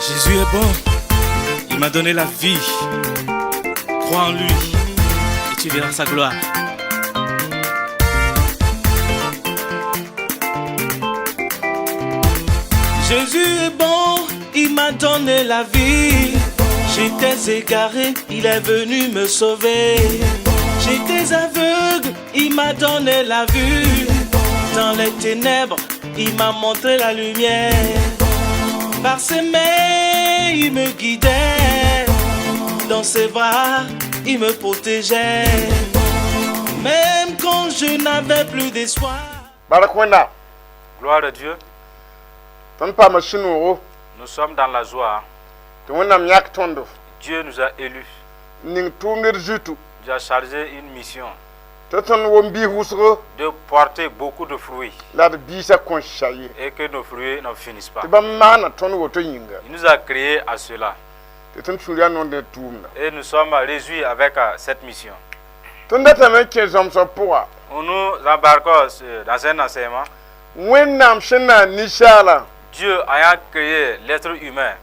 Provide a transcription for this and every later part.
Jésus est bon. Il m'a donné la vie. Crois en lui et tu verras sa gloire. Jésus est bon, il m'a donné la vie. J'étais égaré, il est venu me sauver. J'étais aveugle, il m'a donné la vue. Dans les ténèbres, il m'a montré la lumière. Par ses mains, il me guidait. Dans ses bras, il me protégeait. Même quand je n'avais plus d'espoir. Bark Wẽnnaam. Gloire à Dieu. Tõnd paama sũ-noogo. Nous sommes dans la joie. Tɩ Wẽnnaam yãk tõndo. Dieu nous a élus. N ning tʋʋmd d zutu. Nous a chargé une mission tɩ tõnd wom biis wʋsgo de porter beaucoup de fruits la d biisã kõn sa ye. Et que nos fruits n'en finissent pas. Tɩ bãmb maana tõnd woto yĩnga. Il nous a créés à cela. Tɩ tõnd sũur yaa noond ne tʋʋmda. Et nous sommes réjouis avec cette mission. Tõnd datame n kẽ zãmsg pʋga. On nous embarquons dans un enseignement. Wẽnnaam sẽn na n ninsaala Dieu ayant créé l'être humain,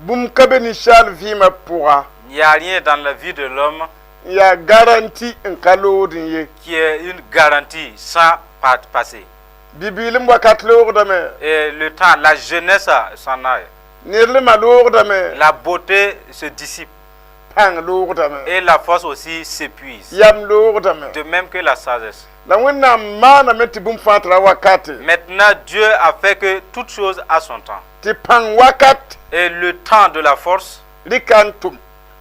bũmb ka be ninsaal vɩɩmã pʋga il n'y a rien dans la vie de l'homme n yaa garanti n ka loodẽ ye. Qui est une garantie sans passer. Bibiilem wakat loogdame. Et le temps, la jeunesse s'en aille. Nerlemã loogdame. La beauté se dissipe pãng loogdame. Et la force aussi s'épuise. Yam loogdame. De même que la sagesse. La Wẽnnaam maaname tɩ bũmb fãa tara wakate. Maintenant, Dieu a fait que toute chose a son temps. Tɩ pãng wakat Et le temps de la force, rɩka n tʋm.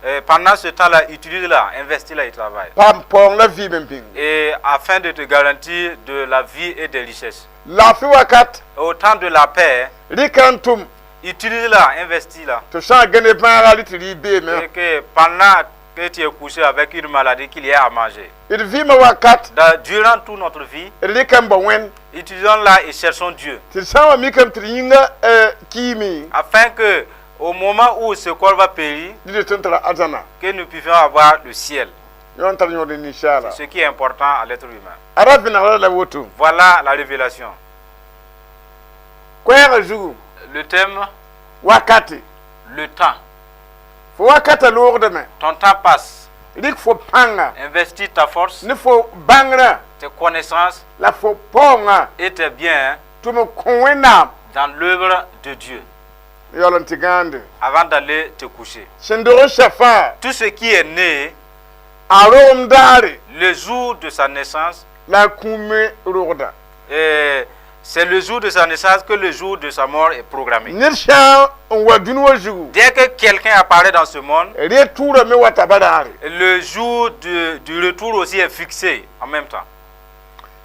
Et pendant ce temps-là, utilise-la, investis-la et travaille. Paam paoong la vɩɩm n bĩng. Et afin de te garantir de la vie et des richesses. Laafɩ wakat Au temps de la paix, rɩka n tʋm. Utilise-la, investis-la. Tɩ sã n gene bãaga rɩ tɩ rɩ beeme. Et que pendant que tu es couché avec une maladie, qu'il y ait à manger. D vɩɩmã wakat Durant toute notre vie, rɩka n bao Wẽnd. Utilisons-la et cherchons Dieu. Tɩ sã n wa mikame tɩ d yĩnga kiime. Afin que, au moment où ce corps va périr, dɩ tõnd tara arzãna. Que nous puissions avoir le ciel. Yõ n tar yõod ninsaala. Ce qui est important à l'être humain. Ara vẽnegra la woto. Voilà la révélation. Koɛɛgã zugu. Le thème, wakate. Le temps. Fo wakata loogdame. Ton temps passe. Rɩk fo pãnga. Investis ta force, ne fo bãngrã tes connaissances la fo paoongã et tes biens tɩ m kõ Wẽnnaam dans l'œuvre de Dieu yaool n tɩ gãande. Avant d'aller te coucher. Sẽn dog n sa fãa Tout ce qui est né, a rogem daare le jour de sa naissance, la a kũum me rogda. Et c'est le jour de sa naissance que le jour de sa mort est programmé. Ned sã n wa dũni wã zugu Dès que quelqu'un apparaît dans ce monde, retourã me wata ba raare. Le jour du retour aussi est fixé en même temps.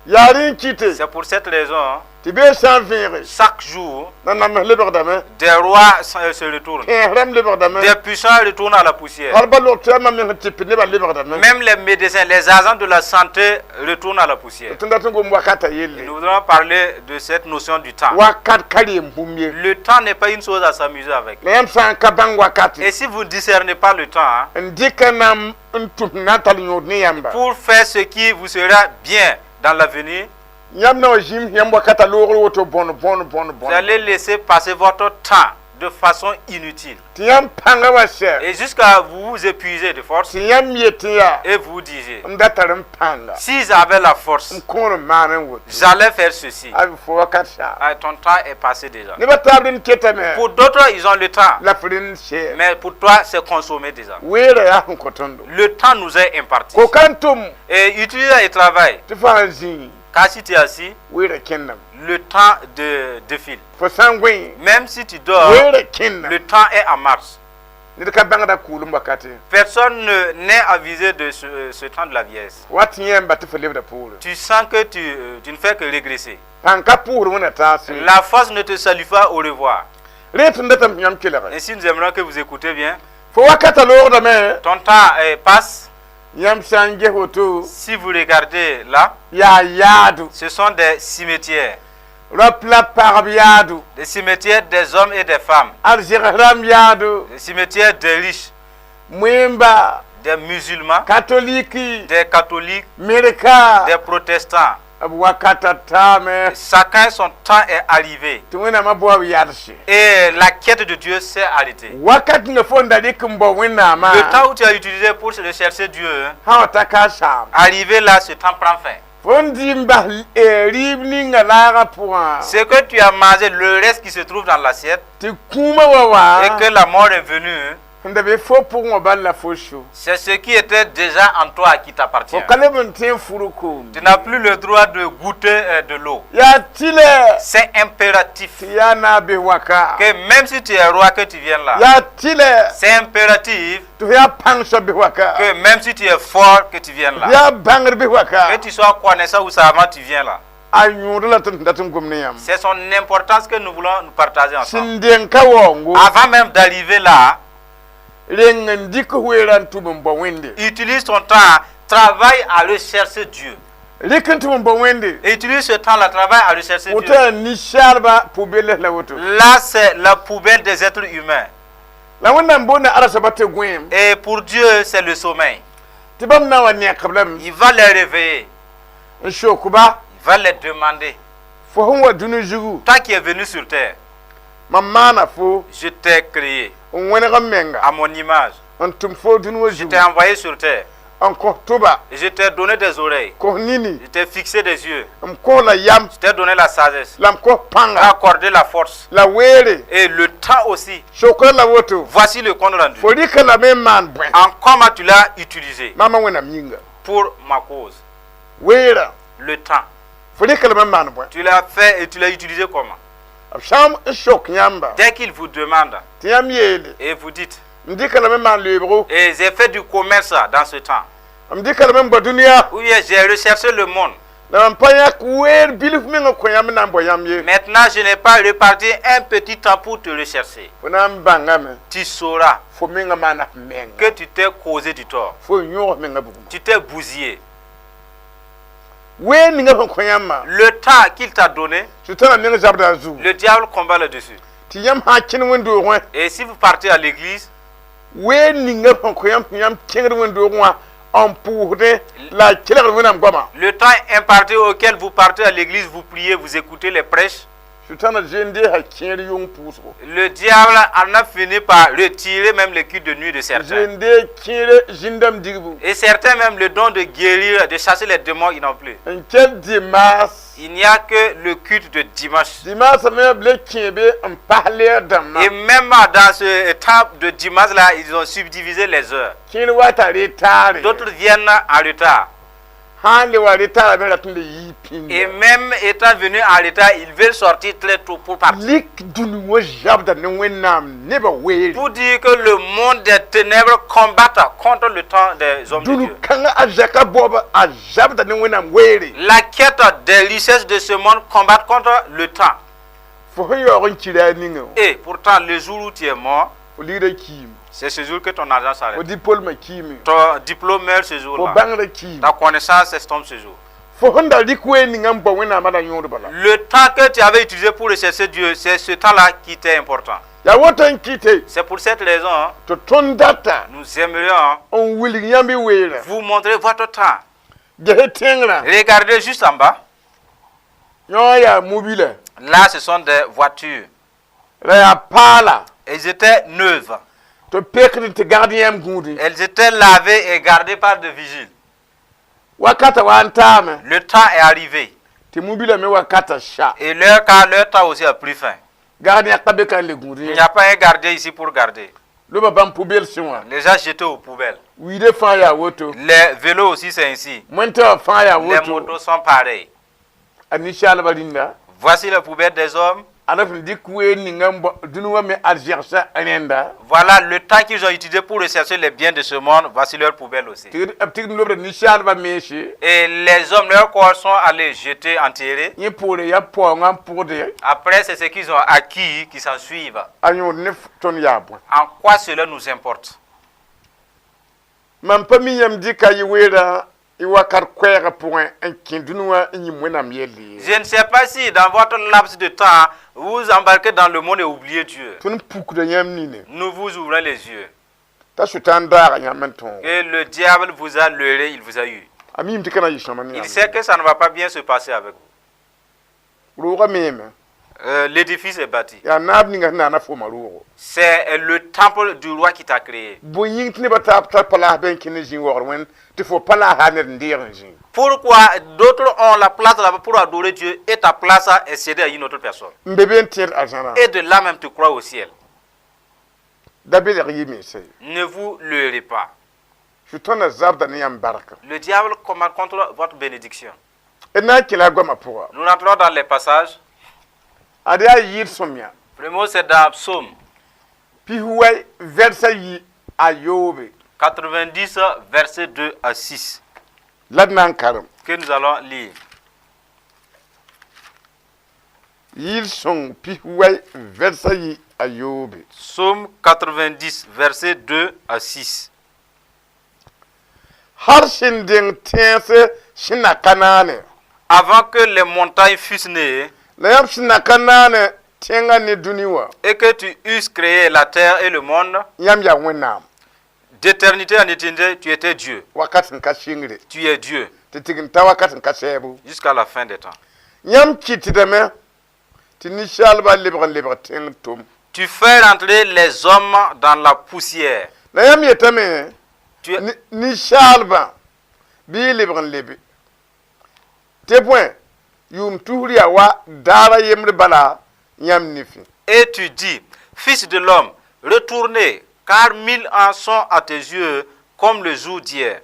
Yaa rẽ n kɩte C'est pour cette raison, hein, tɩ bee sã n vẽege chaque jour, nanams lebgdame des rois se retournent. Kẽes rãmb lebgdame Des puissants retournent à la poussière. Hal ba log tɩ a meng tɩ pɩ nebã lebgdame. Même les médecins, les agents de la santé retournent à la poussière. Tõnd dat n gom wakata yelle. Nous voudrons parler de cette notion du temps. Wakat ka reem bũmb ye. Le temps n'est pas une chose à s'amuser avec. La yãmb sã n ka bãng wakate Et si vous ne discernez pas le temps, hein, n dɩka nam n tũs na n tall yõod ne yãmba pour faire ce qui vous sera bien dans l'avenir, yãmb na wa zĩm yãmb wakata loogr woto bõn bõn bõn vous bõn allez laisser passer votre temps de façon inutile. Tɩ yãmb pãngã wa sɛ Et jusqu'à vous vous épuiser de force tɩ yãmb yetɩ yaa et vous disiez, m da tar n pãnga si j'avais la force, n kõor n maan n woto j'allais faire ceci. A fo wakat saa. Ah, ton temps est passé déjà. Nebã taab rẽnd ketame. Pour d'autres, ils ont le temps. La f rẽnd sɛɛ. Mais pour toi, c'est consommé déjà. Weera yaa sẽn kõ tõndo. Le temps nous est imparti. Ko kan tʋm Et utilise et travaille. Tɩ fãa zĩig Car si tu es assis, weera kẽndame. Le temps de défile. Fo sã n goẽ Même si tu dors, weera kẽndame. Le temps est en marche. Ned ka bãngda kʋʋlem wakate. Personne n'est avisé de ce temps de la vieillesse. Wat yẽ n ba tɩ fo lebda poore. Tu sens que tu ne fais que régresser. Pãng ka pʋʋsd wẽna taase. La force ne te salue pas au revoir. Rẽ tõnd datame tɩ yãmb kelge. Ainsi, nous aimerions que vous écoutez bien. Fo wakata loogdame. Ton temps passe. Yãmb sã n ges woto Si vous regardez là, yaa yaado. Ce sont des cimetières. Rap la pagb yaado. Des cimetières des hommes et des femmes. Arzegs rãmb yaado. Des cimetières des riches, Moẽmba des musulmans, katoliki des catholiques, merka des protestants, B wakata taame. Chacun son temps est arrivé. Tɩ Wẽnnaamã bao b yadse. Et la quête de Dieu s'est arrêtée. Wakat ninga fo n da rɩk n bao Wẽnnaamã, Le temps où tu as utilisé pour rechercher Dieu, hein, sã wa ta ka saam. Arrivé là, ce temps prend fin. Fo n dɩ n bas rɩɩb ninga laagã pʋgã, Ce que tu as mangé, le reste qui se trouve dans l'assiette, tɩ kũumã wa wa et que la mort est venue, hein, sẽn da be fo pʋgẽ wã bal la fo so. C'est ce qui était déjà en toi qui t'appartient. Fo ka leb n tẽ n fur koom. Tu n'as plus le droit de goûter de l'eau. Yaa tɩlɛ C'est impératif tɩ yaa naab bɩ waka. Que même si tu es roi, que tu viennes là. Yaa tɩlɛ C'est impératif tɩ fo yaa pãng soab bɩ waka. Que même si tu es fort, que tu viennes là. Yaa bãngr bɩ waka. Que tu sois connaissant ou savant, tu viens là. A yõod la tɩ d dat n gom ne yãmb. C'est son importance que nous voulons nous partager ensemble. Sẽn deng ka waoongo, Avant même d'arriver là, reng n dɩk weerã n tʋm n bao Wẽnde. Utilise ton temps, travaille à rechercher Dieu. Rɩk n tʋm n bao Wẽnde. Et utilise ce temps-là, travaille à rechercher Woto Dieu. yaa ninsaalbã pʋ-belles la woto. Là, c'est la poubelle des êtres humains. La Wẽnnaam boonda arasaba tɩ gõeem. Et pour Dieu, c'est le sommeil. Tɩ bãmb na n wa nekb lame Il va les réveiller. n sokba: Il va les demander. Fo sẽn wa dũni zugu, Toi qui es venu sur terre, mam maana fo, je t'ai créé n wẽneg m menga, à mon image. N tʋm fo dũni wã Je zugu, t'ai envoyé sur terre. N kõ tʋba, Et je t'ai donné des oreilles. Kõ nini, Je t'ai fixé des yeux. M kõ la yam, Je t'ai donné la sagesse. La m kõ Je t'ai pãnga, accordé la force. La weere. Et le temps aussi. Sokra la woto. Voici le compte rendu. Fo rɩka lame n maan bõe? En comment tu l'as utilisé Maamã Wẽnnaam yĩnga. Pour ma cause. Weerã. Le temps. Fo rɩka lame n maan bõe? Tu l'as fait et tu l'as utilisé comment? B sã n sok yãmba, Dès qu'il vous demande tɩ yãmb yeele, et vous dites, m dɩka lame n maan leebgo, et j'ai fait du commerce dans ce temps. M dɩka lame n bao dũniyã, Ou bien j'ai recherché le monde. La mam pa yãk weer bilf meng n kõ yãmb n na n bao yãmb ye. Maintenant, je n'ai pas reparti un petit temps pour te rechercher. Fo na n bãngame Tu sauras fo menga maana f menga. Que tu t'es causé du tort. Fo n yõog menga buguma. Tu t'es bousillé. Weer ninga sẽn kõ yãmbã, Le temps qu'il t'a donné, Sʋtãna meng zabda a zugu. Le diable combat là-dessus. Tɩ yãmb sã n kẽn wẽnd-doogẽ, Et si vous partez à l'église, weer ninga sẽn kõ yãmb tɩ yãmb kẽngd wẽnd-doogẽ wã n pʋʋsdẽ la a kelgd Wẽnnaam goamã, le temps imparti auquel vous partez à l'église, vous priez, vous écoutez les prêches, Sʋtãna zoe deesa kẽer yʋng pʋʋsgo. Le diable en a fini par retirer même les cultes de nuit de certains. Zoe deeg kẽer zĩndame digbu. Et certains même le don de guérir, de chasser les démons, ils n'ont plus. N kell dimaas. Il n'y a que le culte de dimanche. Dimaasã me b le kẽebe n pas leer dãmbã. Et même dans ce temps de dimanche-là, ils ont subdivisé les heures. Kẽer wa t'a retaare. D'autres viennent en retard. Sã n le wa retaara me rat n le yii Et pĩnda. Même étant venus en retard, ils veulent sortir très tôt pour partir. Lik dũni wã zabda ne Wẽnnaam nebã weere. Pour dire que le monde des ténèbres combat contre le temps des hommes de Dũni Dieu. Kãngã a zaka baooba a zabda ne Wẽnnaam weere. La quête des richesses de ce monde combat contre le temps. Fo sẽn yaoog n kira a ninga, Et pourtant, le jour où tu es mort, fo ligrã kiime. C'est ce jour que ton argent Fo s'arrête. Diplôme kiime. Ton diplôme meurt ce Fo jour-là. bãngrã kiime. Ta connaissance s'estompe ce jour. Fo sẽn da rɩk weer ninga n bao Wẽnnaamã la yõod bala. Le temps que tu avais utilisé pour rechercher Dieu, c'est ce temps-là qui était important. Yaa woto n kɩte C'est pour cette raison, hein, tɩ tõnd data nous aimerions n wilg yãmb y weerã. Vous montrer votre temps. Ges tẽngrã. Regardez juste en bas. Yõ yaa mobila. Là, ce sont des voitures. La yaa paala. Elles étaient neuves. Tɩ pekd tɩ gãgd yãmb gũudẽ. Elles étaient lavées et gardées par des vigiles. Wakata wa n taame. Le temps est arrivé. Tɩ mobila me wakata sa. Et leur cas, leur temps aussi a pris fin. Gardien ka be ka n le gũudẽ. Il n'y a pas un gardien ici pour garder. Loba bãmb poubelle sẽ wã. Les gens jetés aux poubelles. Wiide fãa yaa woto. Les vélos aussi, c'est ainsi. Montã fãa yaa Les woto. Motos sont pareilles. A ninsaalbã rĩnda. Voici la poubelle des hommes. Ada sẽn dɩk weer ninga n bao dũni wã me arzɛgsa rẽnda. Voilà le temps qu'ils ont utilisé pour rechercher les biens de ce monde. Voici leur poubelle aussi. B tigd n lobda ninsaalbã mense. Et les hommes, leurs corps sont allés jeter, enterrer. Yẽ poore yaa paoongã n pʋgde. Après, c'est ce qu'ils ont acquis qui s'en suivent. A yõod ne tõnd yaa bõe? En quoi cela nous importe? Mam pa mi yãmb dɩka y weerã y wakat koɛɛgã pʋgẽ n kẽ dũni wã n yĩm Wẽnnaam yell ye. Je ne sais pas si dans votre laps de temps, vous embarquez dans le monde et oubliez Dieu. Tõnd pukda yãmb nine. Nous vous ouvrons les yeux. T'a sʋtãan daaga yãmb n tõog. Que le diable vous a leurré, il vous a eu. A miime tɩ ka na n yɩ sõma ne Il yãmb. sait que ça ne va pas bien se passer avec vous. Roogã meeme. L'édifice est bâti. Yaa naab ninga sẽn naana fooma roogo. C'est le temple du roi qui t'a créé. Bõe yĩng tɩ nebã tar tar palaas bɩ n kẽnd n zĩ waoogr wẽnd tɩ fo pa laas ned n deeg n zĩ? Pourquoi d'autres ont la place là-bas pour adorer Dieu et ta place est cédée à une autre personne? N be be n tẽed arzãnã. Et de là même tu crois au ciel. Da belg yɩ mense. Ne vous leurrez pas. Sʋtãana zabda ne yãmb barka. Le diable combat contre votre bénédiction. D na n kẽla goamã pʋga. Nous rentrons dans les passages. Ad yaa yɩɩd sõmyã. Premier, c'est dans Psaume 88 vɛrsa yi a yoobe. 90, versets 2 à 6, La d na n karem. Que nous allons lire. Yɩɩd sõng 80 vɛrsa yi a yoobe. Psaume 90, versets 2 à 6. Hal sẽn deng tẽese sẽn na ka naane. Avant que les montagnes fussent nées La yãmb sẽn na ka naane tẽngã ne dũni wã. Et que tu eusses créé la terre et le monde, Yãmb yaa Wẽnnaam. D'éternité en éternité, tu étais Dieu. Wakat sẽn ka sɩngre. Tu es Dieu Tɩ tigim ta wakat n ka sɛɛbo. Jusqu'à la fin des temps. Yãmb kɩtdame tɩ ninsaalbã lebg n lebg tẽng tom. Tu fais rentrer les hommes dans la poussière. La yãmb yetame Tu, ninsaalbã bɩ y lebg n lebe tɩ bõe yʋʋm tusr yaa wa daara yembr bala yãmb nifẽ. Et tu dis, fils de l'homme, retournez, car 1000 ans sont à tes yeux comme le jour d'hier,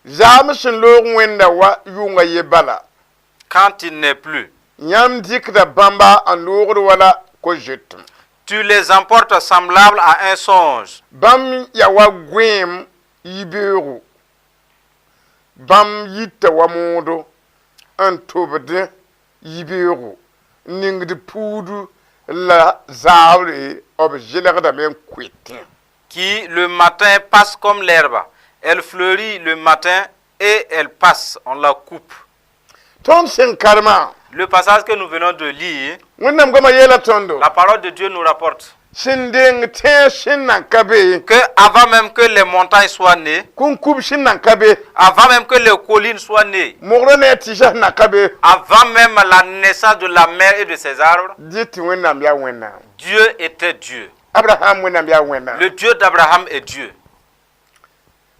Zaam sẽn loog wẽnda wa yʋnga ye bala. Quand il n'est plus. Yãmb dɩkda bãmba n loogd wala ko-zoetem. Tu les emportes semblables à un songe. Bãmb yaa wa gõeem yibeoogo bãmb yita wa moodo n tobd yibeoogo n ningd puudu la zaabre b zelgdame n koetẽ. Qui le matin passe comme l'herbe. Elle fleurit le matin et elle passe, on la coupe. Tõnd sẽn karemã. Le passage que nous venons de lire, Wẽnnaam goamã yeela tõndo. La parole de Dieu nous rapporte Sẽn deng tẽeg sẽn nan ka be. Que avant même que les montagnes soient nées, Kũn-kub sẽn nan ka be. Avant même que les collines soient nées, Mogrã ne a tɩsã sẽn nan ka be. Avant même la naissance de la mer et de ses arbres, Dɩ tɩ Wẽnnaam yaa Wẽnnaam. Dieu était Dieu. Abraham Wẽnnaam yaa Wẽnnaam. Le Dieu d'Abraham est Dieu.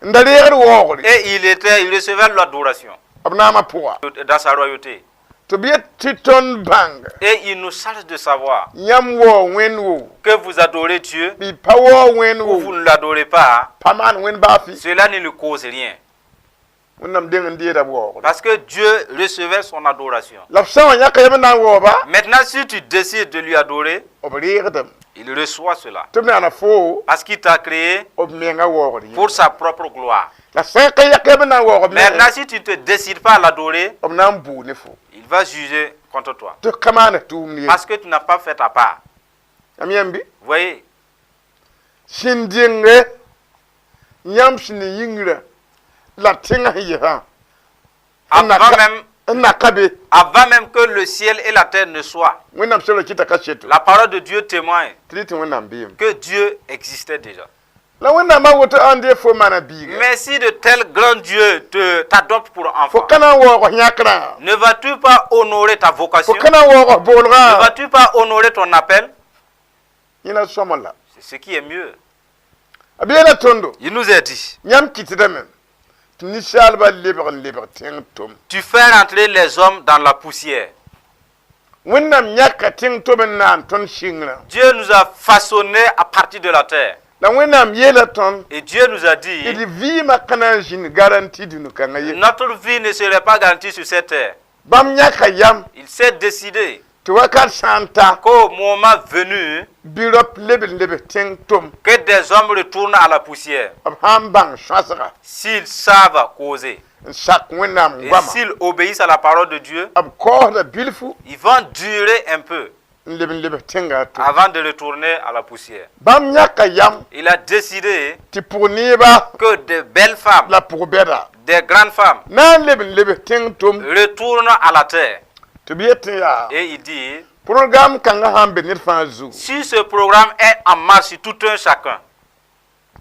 N da reegd waoogre. Et il recevait l'adoration B naamã pʋga. Dans sa royauté. Tɩ b yet tɩ tõnd bãng. Et il nous charge de savoir Yãmb waoog Wẽnd wo. Que vous adorez Dieu Bɩ pa waoog Wẽnd ou vous wo. ne l'adorez pas, Pa maan Wẽnd baa fɩ. Cela ne lui cause rien. Wẽnnaam deng n deeda b waoogre. Parce que Dieu recevait son adoration. La f sã n wa yãka yam n na n waooba. Maintenant, si tu décides de lui adorer, B reegdame. Il reçoit cela. Tɩ b naana foo. Parce qu'il t'a créé B menga waoogr yĩnga. Pour sa propre gloire. La sã n ka yãk yam n na n waoog b Maintenant, si tu ne te décides pas à l'adorer, b na n bʋʋ ne fo. Il va juger contre toi. Tɩ ka maana tʋʋmd ye. Parce que tu n'as pas fait ta part. Yãmb yãmb bɩ. Vous voyez, Sẽn denge yãmb sẽn ne yĩngrã la tẽngã sẽn yesã avant même, n na ka be. Avant même que le ciel et la terre ne soient, Wẽnnaam soabla kɩta ka seto. La parole de Dieu témoigne Tɩ rɩ tɩ Wẽnnaam beeme. Que Dieu existait déjà. La Wẽnnaamã woto ãn dee fo maana biiga. Mais si de tels grands dieux te t'adoptent pour Fo enfant, ka na n waoog yãkrã. Ne vas-tu pas honorer ta vocation? Fo ka na n waoog Ne boolgã. vas-tu pas honorer ton appel? Yẽ la sõma la. C'est ce qui est mieux. A beela tõndo. Il nous est dit, Yãmb kɩtdame tɩ ninsaalbã lebg n lebg tẽng tom. Tu fais rentrer les hommes dans la poussière. Wẽnnaam yãka tẽng tom n naan tõnd sɩngrã. Dieu nous a façonnés à partir de la terre. La Wẽnnaam yeela tõnd. Et Dieu nous a dit, D vɩɩmã ka na n zĩnd garanti dũni kãngã ye. Notre vie ne serait pas garantie sur cette terre. Bãmb yãka yam. Il s'est décidé Tɩ wakat sã n ta. Qu'au moment venu, Bɩ rap leb n leb tẽng tom. Que des hommes retournent à la poussière. B sã n bãng sõasga. S'ils savent causer N sak Wẽnnaam et goama. S'ils obéissent à la parole de Dieu, B kaoosda bilfu. Ils vont durer un peu N leb n lebs tẽngã tom. avant de retourner à la poussière. Bãmb yãka yam. Il a décidé Tɩ pʋg-neeba. Que de belles femmes, La pʋg-bɛda. Des grandes femmes, Na n leb n lebs tẽng tom. Retournent à la terre. Tɩ b yet tɩ yaa. Et il dit, Programme kãngã sã n be ned fãa zugu. Si ce programme est en marche sur tout un chacun,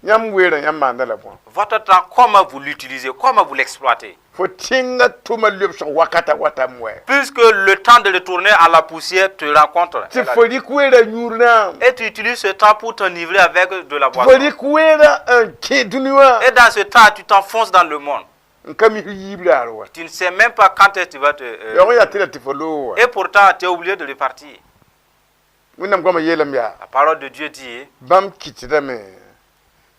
Yãmb weerã yãmb maanda la bõe. Votre temps, comment vous l'utilisez, comment vous l'exploitez? Fo tẽngã tʋma lebsg wakata watam wɛ. Puisque le temps de retourner à la poussière te rencontre. Tɩ fo rɩk weera yũud Et tu utilises ce temps pour t'enivrer avec de la fo boisson. Rɩk weera n kẽ dũni wã. Et dans ce temps, tu t'enfonces dans le monde. N ka mi yiib raar wa. Tu ne sais même pas quand est-ce que tu vas te Yaoog n yaa tɩ la tɩ fo loog wa. Et pourtant, tu es obligé de repartir. Wẽnnaam goamã yeelame yaa. La parole de Dieu dit, Bãmb kɩtdame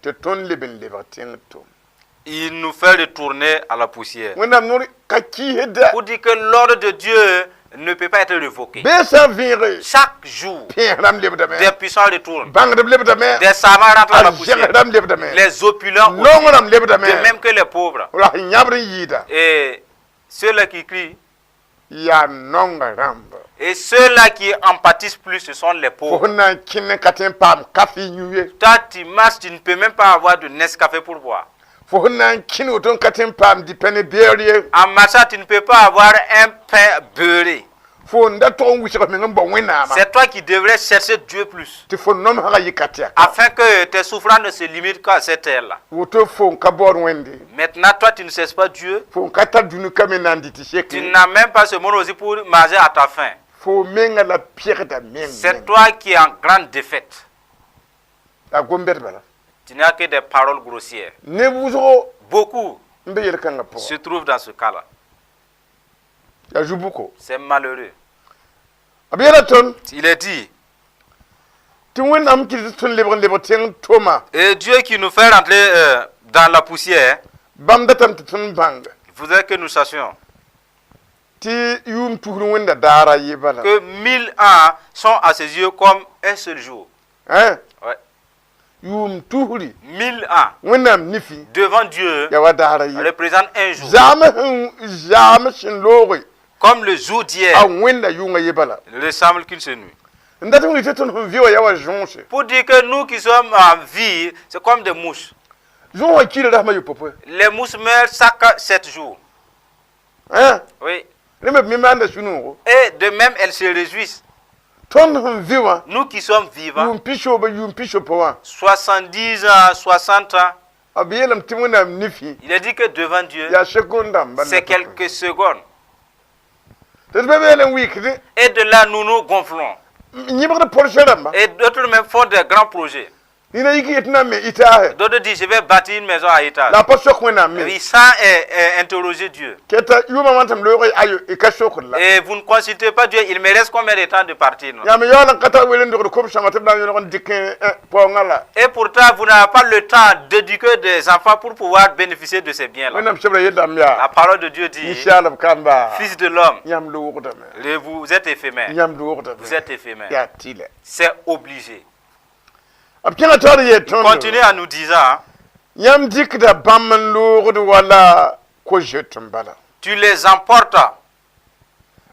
tɩ tõnd leb n lebg tẽng tʋm. Il nous fait retourner à la poussière. Wẽnnaam noor ka kiisda. Pour dire que l'ordre de Dieu ne peut pas être révoqué. Bee sã n vẽege. Chaque jour, Pẽes rãmb lebdame. Des puissants retournent. Bãngdb lebdame. Des savants rentrent à la A poussière. zẽgs rãmb lebdame. Les opulents aussi, Nong rãmb lebdame. De même que les pauvres. Ra sẽn yãbd n yɩɩda. Et ceux-là qui crient, Yaa nonga rãmba. Et ceux-là qui en pâtissent plus, ce sont les Fo pauvres. Sẽn na n kẽnd n ka tõe n paam kafe yũ ye. Toi, tu marches, tu ne peux même pas avoir de Nescafé pour boire. Fo sẽn na n kẽnd woto n ka tõe n paam dipɛne beoor ye. En marchant, tu ne peux pas avoir un pain beurré. Fo n da tog n wɩsg meng n bao Wẽnnaamã. C'est toi qui devrais chercher Dieu plus. Tɩ fo nomsgã yɩ ka tɛka. Afin que tes souffrances ne se limitent qu'à cette terre-là. Woto fo n ka baood Wẽnde. Maintenant, toi, tu ne cherches pas Dieu. Fo n ka tar dũni ka me na n dɩ tɩ Tu seke. N'as même pas ce monde aussi pour manger à ta faim. Fo menga la pegda meng. C'est toi qui es en grande défaite. La gom-bɛd bala. Tu n'as que des paroles grossières. Neb wʋsgo Beaucoup n be yel-kãngã pʋgã. Se trouvent dans ce cas-là. Yaa zu-buko. C'est malheureux. B yeela tõnd Il est dit, tɩ Wẽnnaam kɩt tɩ tõnd lebg n lebg tẽng tʋma. Et Dieu qui nous fait rentrer dans la poussière, Bãmb datame tɩ tõnd bãng il faudrait que nous sachions tɩ yʋʋm tusr Wẽnda daara ye bala. Que 1000 ans sont à ses yeux comme un seul jour. Hein? Ouais. Yʋʋm tusri 1000 ans Wẽnnaam nifi devant Dieu yaa wa daara ye. Représente un jour. Zaam sẽn zaam sẽn looge Comme le jour d'hier a Wẽnda yʋngã ye bala. Ressemble qu'une seule nuit. N dat n wilg tɩ tõnd sẽn vɩ wã yaa wa zõose. Pour dire que nous qui sommes en vie, c'est comme des mouches. Zõos wã kiira rasmã yopoe. Les mouches meurent chaque 7 jours. Hein? Oui. Rẽ me b me maanda sũ-noogo. Et de même, elles se réjouissent. Tõnd sẽn vɩ wã Nous qui sommes vivants, yʋʋm pisoobã yʋʋm pisopa wã 70 ans, 60 ans, b yeelame tɩ Wẽnnaam nifi il est dit que devant Dieu, yaa seconde dãmba. C'est quelques secondes. Tɩ d be beele n wɩkdẽ. Et de là, nous nous gonflons. Yẽbgd projet rãmba. Et d'autres même font des grands projets. Nina yik yet na n me itaase. D'autres disent, je vais bâtir une maison à étage. La a pa sok Wẽnnaam me. Oui, sans interroger Dieu. Keta yʋʋmã wãntame loog ayo y ka sokd la. Et vous ne consultez pas Dieu, il me reste combien de temps de partir, non? Yãmb yaool n ka tar wel n dogd kom-sõnga tɩ b na n yõlg n dɩk paoongã la. Et pourtant, vous n'avez pas le temps d'éduquer des enfants pour pouvoir bénéficier de ces biens-là. Wẽnnaam sebrã yellame yaa. La parole de Dieu dit, Ninsaalb kamba. Fils de l'homme, Yãmb loogdame. Vous êtes éphémère. Yãmb loogdame. Vous êtes éphémère. Yaa tɩlɛ. C'est obligé. B kẽngã taoor yeel tõndo. Continue en nous disant, hein, Yãmb dɩkda bãmb n loogd wala ko-zoet n bala. Tu les emportes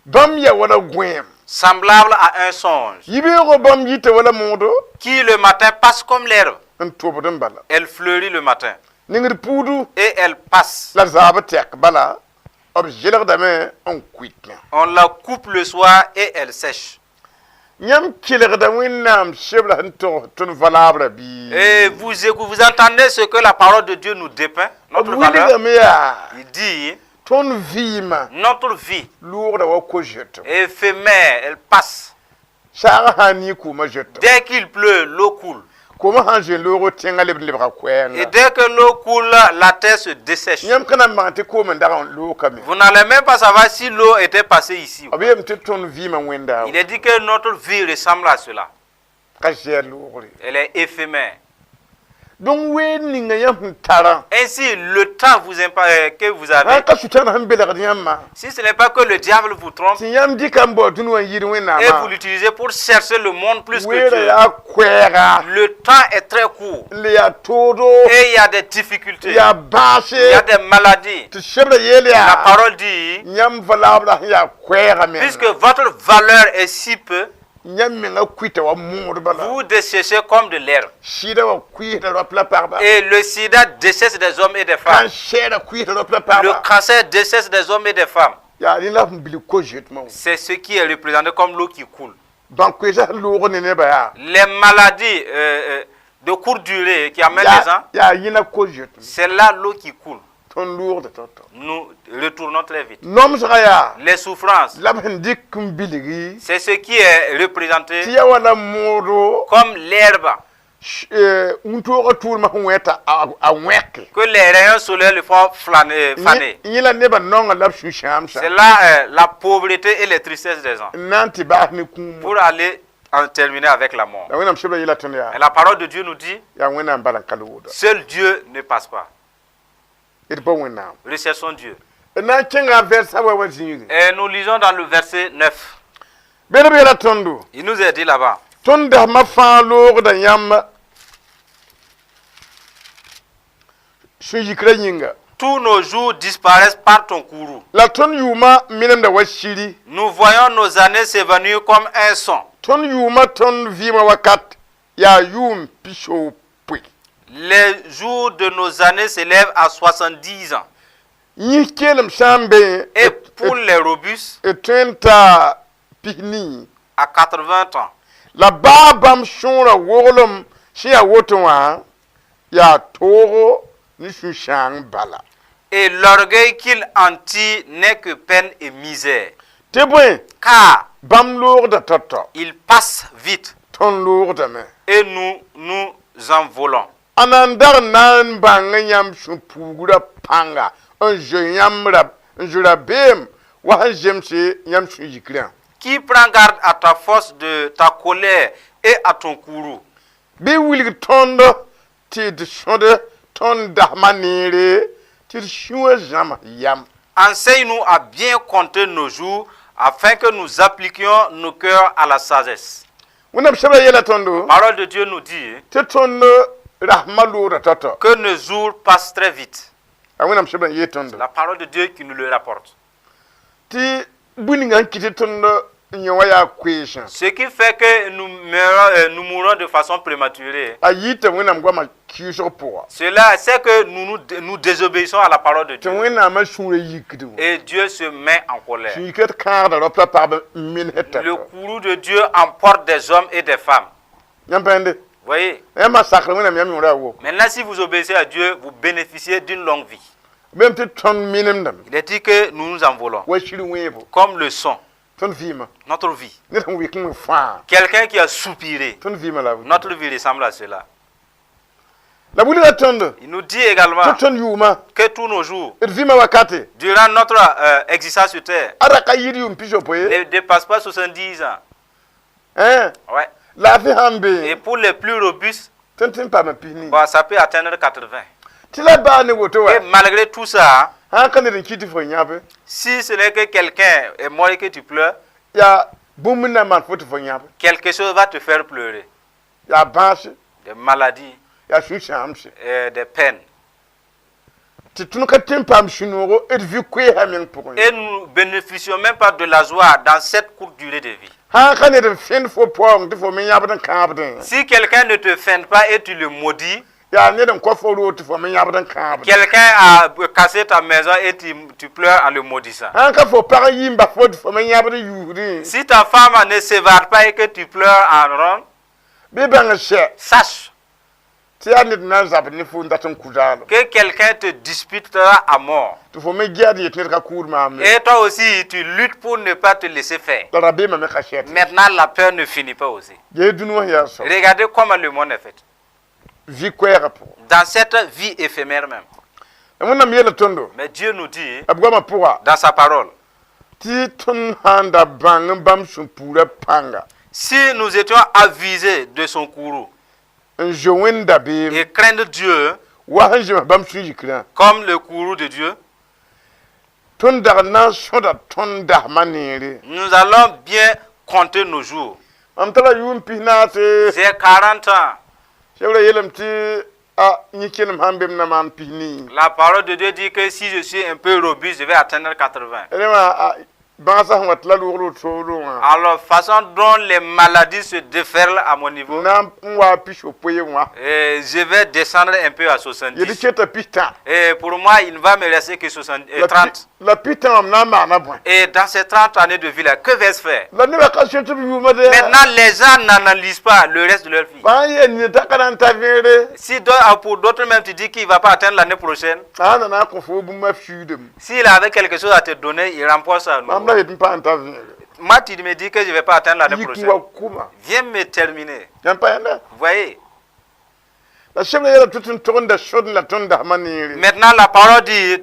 Bãmb yaa wala gõeem. Semblable à un songe Yibeoogo bãmb yita wala moodo qui le matin passe comme l'herbe. N tobd n bala. Elle fleurit le matin Nengd puudu et elle passe. La zaab tɛk bala b zelgdame n kuitẽ. On la coupe le soir et elle sèche. Yãmb kelgda Wẽnnaam sebra sẽn tog tõnd valaabra bɩ. Et vous écoutez, vous entendez ce que la parole de Dieu nous dépeint, notre B valeur. wilgame yaa Il dit, tõnd vɩɩmã notre vie loogda wa ko-zoet. Est éphémère, elle passe. Saagã sã n nii kʋʋmã zoet. Dès qu'il pleut, l'eau coule. Koomã sã n zoe loog tẽngã leb n lebga Et koɛɛnga. Dès que l'eau coule, la terre se dessèche. Yãmb ka na n bãng tɩ koom n dag n loogame. Vous n'allez même pas savoir si l'eau était passée ici. B yeelame tɩ tõnd vɩɩmã wẽnda Il est dit que notre vie ressemble à cela. Ka zɛɛ loogre. Elle est éphémère. Donc weer ninga yãmb sẽn tarã. Ainsi, le temps que vous avez, Sã n ka sʋtãan sẽn belgd yãmbã. Si ce n'est pas que le diable vous trompe Tɩ yãmb dɩka n bao dũni wã n yɩɩd et vous Wẽnnaamã. L'utilisez pour chercher le monde plus que Weerã Dieu, yaa koɛɛga. Le temps est très court N le yaa toodo. Et il y a des difficultés, Yaa bãase. Il y a des maladies. Tɩ sebrã yeel La yaa. Parole dit, Yãmb valaabra sẽn yaa koɛɛga menga. Puisque votre valeur est si peu, Yãmb menga kuita wa mood bala. Vous desséchez comme de l'herbe. Sɩda wa kuɩsda rap la pagba. Et le sida dessèche des hommes et des femmes. Cancer kuɩsda rap la Le pagba. Cancer dessèche des hommes et des femmes. Yaa rẽ la sẽn bilg ko-zoetmã wã. C'est ce qui est représenté comme l'eau qui coule. Bãn-koeesã sẽn loog ne nebã yaa. Les maladies de courte durée qui amènent les gens, Yaa yẽna ko-zoetmã. C'est là l'eau qui coule. Tõnd loogda tao-tao. Nous retournons très vite. Nomsga yaa Les souffrances, la b sẽn dɩk n bilgi c'est ce qui est représenté tɩ ya wala moodo comme l'herbe wũntoogã tʋʋlmã sẽn wẽta a wẽke. Que les rayons solaires le font flâner, faner. Yẽ la nebã naongã la b sũ-sãamsa C'est là la pauvreté et les tristesses des gens n na n tɩ baas ne kũum. Pour aller en terminer avec la mort. La Wẽnnaam sebra yeela tõnd yaa Et la parole de Dieu nous dit, yaa Wẽnnaam bala n ka looda. Seul Dieu ne passe pas. D pa Wẽnnaam. Recherchons Dieu. D na n kẽnga vɛrsa wa zĩigi. Et nous lisons dans le verset 9. Bed b yeela tõndo Il nous est dit là-bas, tõnd dasmã fãa loogda yãmb sũ-yikrã yĩnga. Tous nos jours disparaissent par ton courroux. La tõnd yʋʋmã minemda wa siri. Nous voyons nos années s'évanouir comme un son. Tõnd yʋʋmã tõnd vɩɩmã wakat yaa yʋʋm pisopoe. Les jours de nos années s'élèvent à 70 ans. Yĩs keelem sã n be Et pour les robustes, d tõe n taa 40. À 80 ans. La baa bãmb sõora woglem sẽn yaa woto wã yaa toogo ne sũ-sãang bala. Et l'orgueil qu'il en tire n'est que peine et misère. Tɩ bõe Car bãmb loogda tao-tao il passe vite tõnd loogdame. Et nous nous envolons. A na n dag n na n bãng yãmb sũ-puugrã pãnga n zoe yãmb ra n zoe rabeem wa sẽn zemse yãmb sũ-yikrã. Qui prend garde à ta force de ta colère et à ton courroux? Bɩ wilg tõnd tɩ d sõd tõnd dasmã neere tɩ d sũwã zãma yam. Enseigne-nous à bien compter nos jours afin que nous appliquions nos cœurs à la sagesse. Wẽnnaam sebra yeela tõndo Parole de Dieu nous dit tɩ tõnd rasmã loogda tao-tao. Que nos jours passent très vite. A Wẽnnaam sebra n yeel tõndo La parole de Dieu qui nous le rapporte. Tɩ bũmb ninga n kɩt tõnd n yẽ wã yaa koeesã. Ce qui fait que nous mourons de façon prématurée. A yɩɩta Wẽnnaam goamã kɩɩsg pʋga. Cela, c'est que nous désobéissons à la parole de Tɩ Dieu. Wẽnnaamã sũurã yikd. Et Dieu se met en colère. Sũ-yikr d kãagda raop la pagb n minesd Le tao-tao. Courroux de Dieu emporte des hommes et des femmes. Yãmb pãende Voyez. yãmb sakr Wẽnnaam yãmb yõora a woko. Maintenant, si vous obéissez à Dieu, vous bénéficiez d'une longue vie. Bem tɩ tõnd minemdame. Il est dit que nous nous envolons Wa sir wẽebo. Comme le son, Tõnd vɩɩmã notre vie. ned sẽn wɩk n fãa. Quelqu'un qui a soupiré, Tõnd vɩɩmã la notre vie ressemble à cela. la wilga tõnd Il nous dit également tɩ tõnd yʋʋmã que tous nos jours, d vɩɩmã wakate durant notre existence sur terre, a ra ka yɩɩd yʋʋm pisopoe. Ne dépasse pas 70 ans. Hein Ouais. laafɩ sãn be Et pour les plus robustes, tõnd tɩ n paama 40. Bon, ça peut atteindre 80. Tɩ la baa ne woto wa Et malgré tout ça, sãn ka ned n kɩt tɩ fo yãbe si ce n'est que quelqu'un est mort et que tu pleures, yaa bũmb n na n maan fo tɩ fo yãbe. Quelque chose va te faire pleurer. Yaa bãase. Des maladies, Yaa sũ-sãamse. Des peines. Tɩ tõnd ka tɩ n paam sũ-noogo d vɩ koeesã meng pʋgẽ. Et nous ne bénéficions même pas de la joie dans cette courte durée de vie. Sãn ka ned n fẽnd fo paoong tɩ fo me yãbd n kãabdẽ. Si quelqu'un ne te feinte pas et tu le maudis, Yaa ned n kõ fo roog tɩ fo me yãbd n kãabdẽ. Quelqu'un a cassé ta maison et tu pleures en le maudissant. Sãn ka fo pag n yi n bas fo tɩ fo me yãbd n yuusdẽ. Si ta femme ne s'évade pas et que tu pleures en rond, Bɩ bãng n sɛ sache tɩ yaa ned na n zabd ne fo n dat n kʋ zaalem. Que quelqu'un te disputera à mort. Tɩ fo me gɛɛd yetɩ ned ka kʋʋd maam. Et toi aussi, tu luttes pour ne pas te laisser faire. La rabeemã me ka sɛt. Maintenant, la peur ne finit pas aussi. Ges dũni wã yaa soab. Regardez comment le monde est fait. Vɩ koɛɛgã pʋgẽ. Dans cette vie éphémère même. La Wẽnnaam yeela tõndo Mais Dieu nous dit b goamã pʋga dans sa parole, tɩ tõnd sãn da bãng n bãmb sũ-puurã pãnga si nous étions avisés de son courroux n zoe Wẽnd dabeem et craindre Dieu wa sẽn zems bãmb sũ-yikrã comme le courroux de Dieu, tõnd dag n na n sõda tõnd dasmã neere. Nous allons bien compter nos jours. Mam tara yʋʋm 40. J'ai 40 ans. Sebrã yeelame tɩ a yẽ kelem sãn be m na maan 40. La parole de Dieu dit que si je suis un peu robuste, je vais atteindre 80. Rẽ wã bãasã sẽn wa tɩ la rogl soolẽ wã Alors, façon dont les maladies se déferlent à mon niveau, na n wa 60 wã et je vais descendre un peu à yetɩ 70. keta 50. Et pour moi, il ne va me rester que 60, La 30. La pita wã m na n maana bõe? Et dans ces 30 années de vie-là, que vais-je faire? La nebã ka sõt b yʋʋmã de. Maintenant, les gens n'analysent pas le reste de leur vie. Fãa yeel nina t'a ka na n ta vẽere. Si ah, pour d'autres même, tu dis qu'il ne va pas atteindre l'année prochaine, a na na n kõ fo bũmb a fiuudem. S'il avait quelque chose à te donner, il remporte ça. Mam la yet n pa n ta vẽere. Moi, tu me dis que je ne vais pas atteindre l'année Yik n prochaine. Wa kʋma. Viens me terminer. Yãmb pa yãnda. Vous voyez? La sebra yɛla tɩ tɩ n tog n da sod la tõnd dasmã neere. Maintenant, la parole dit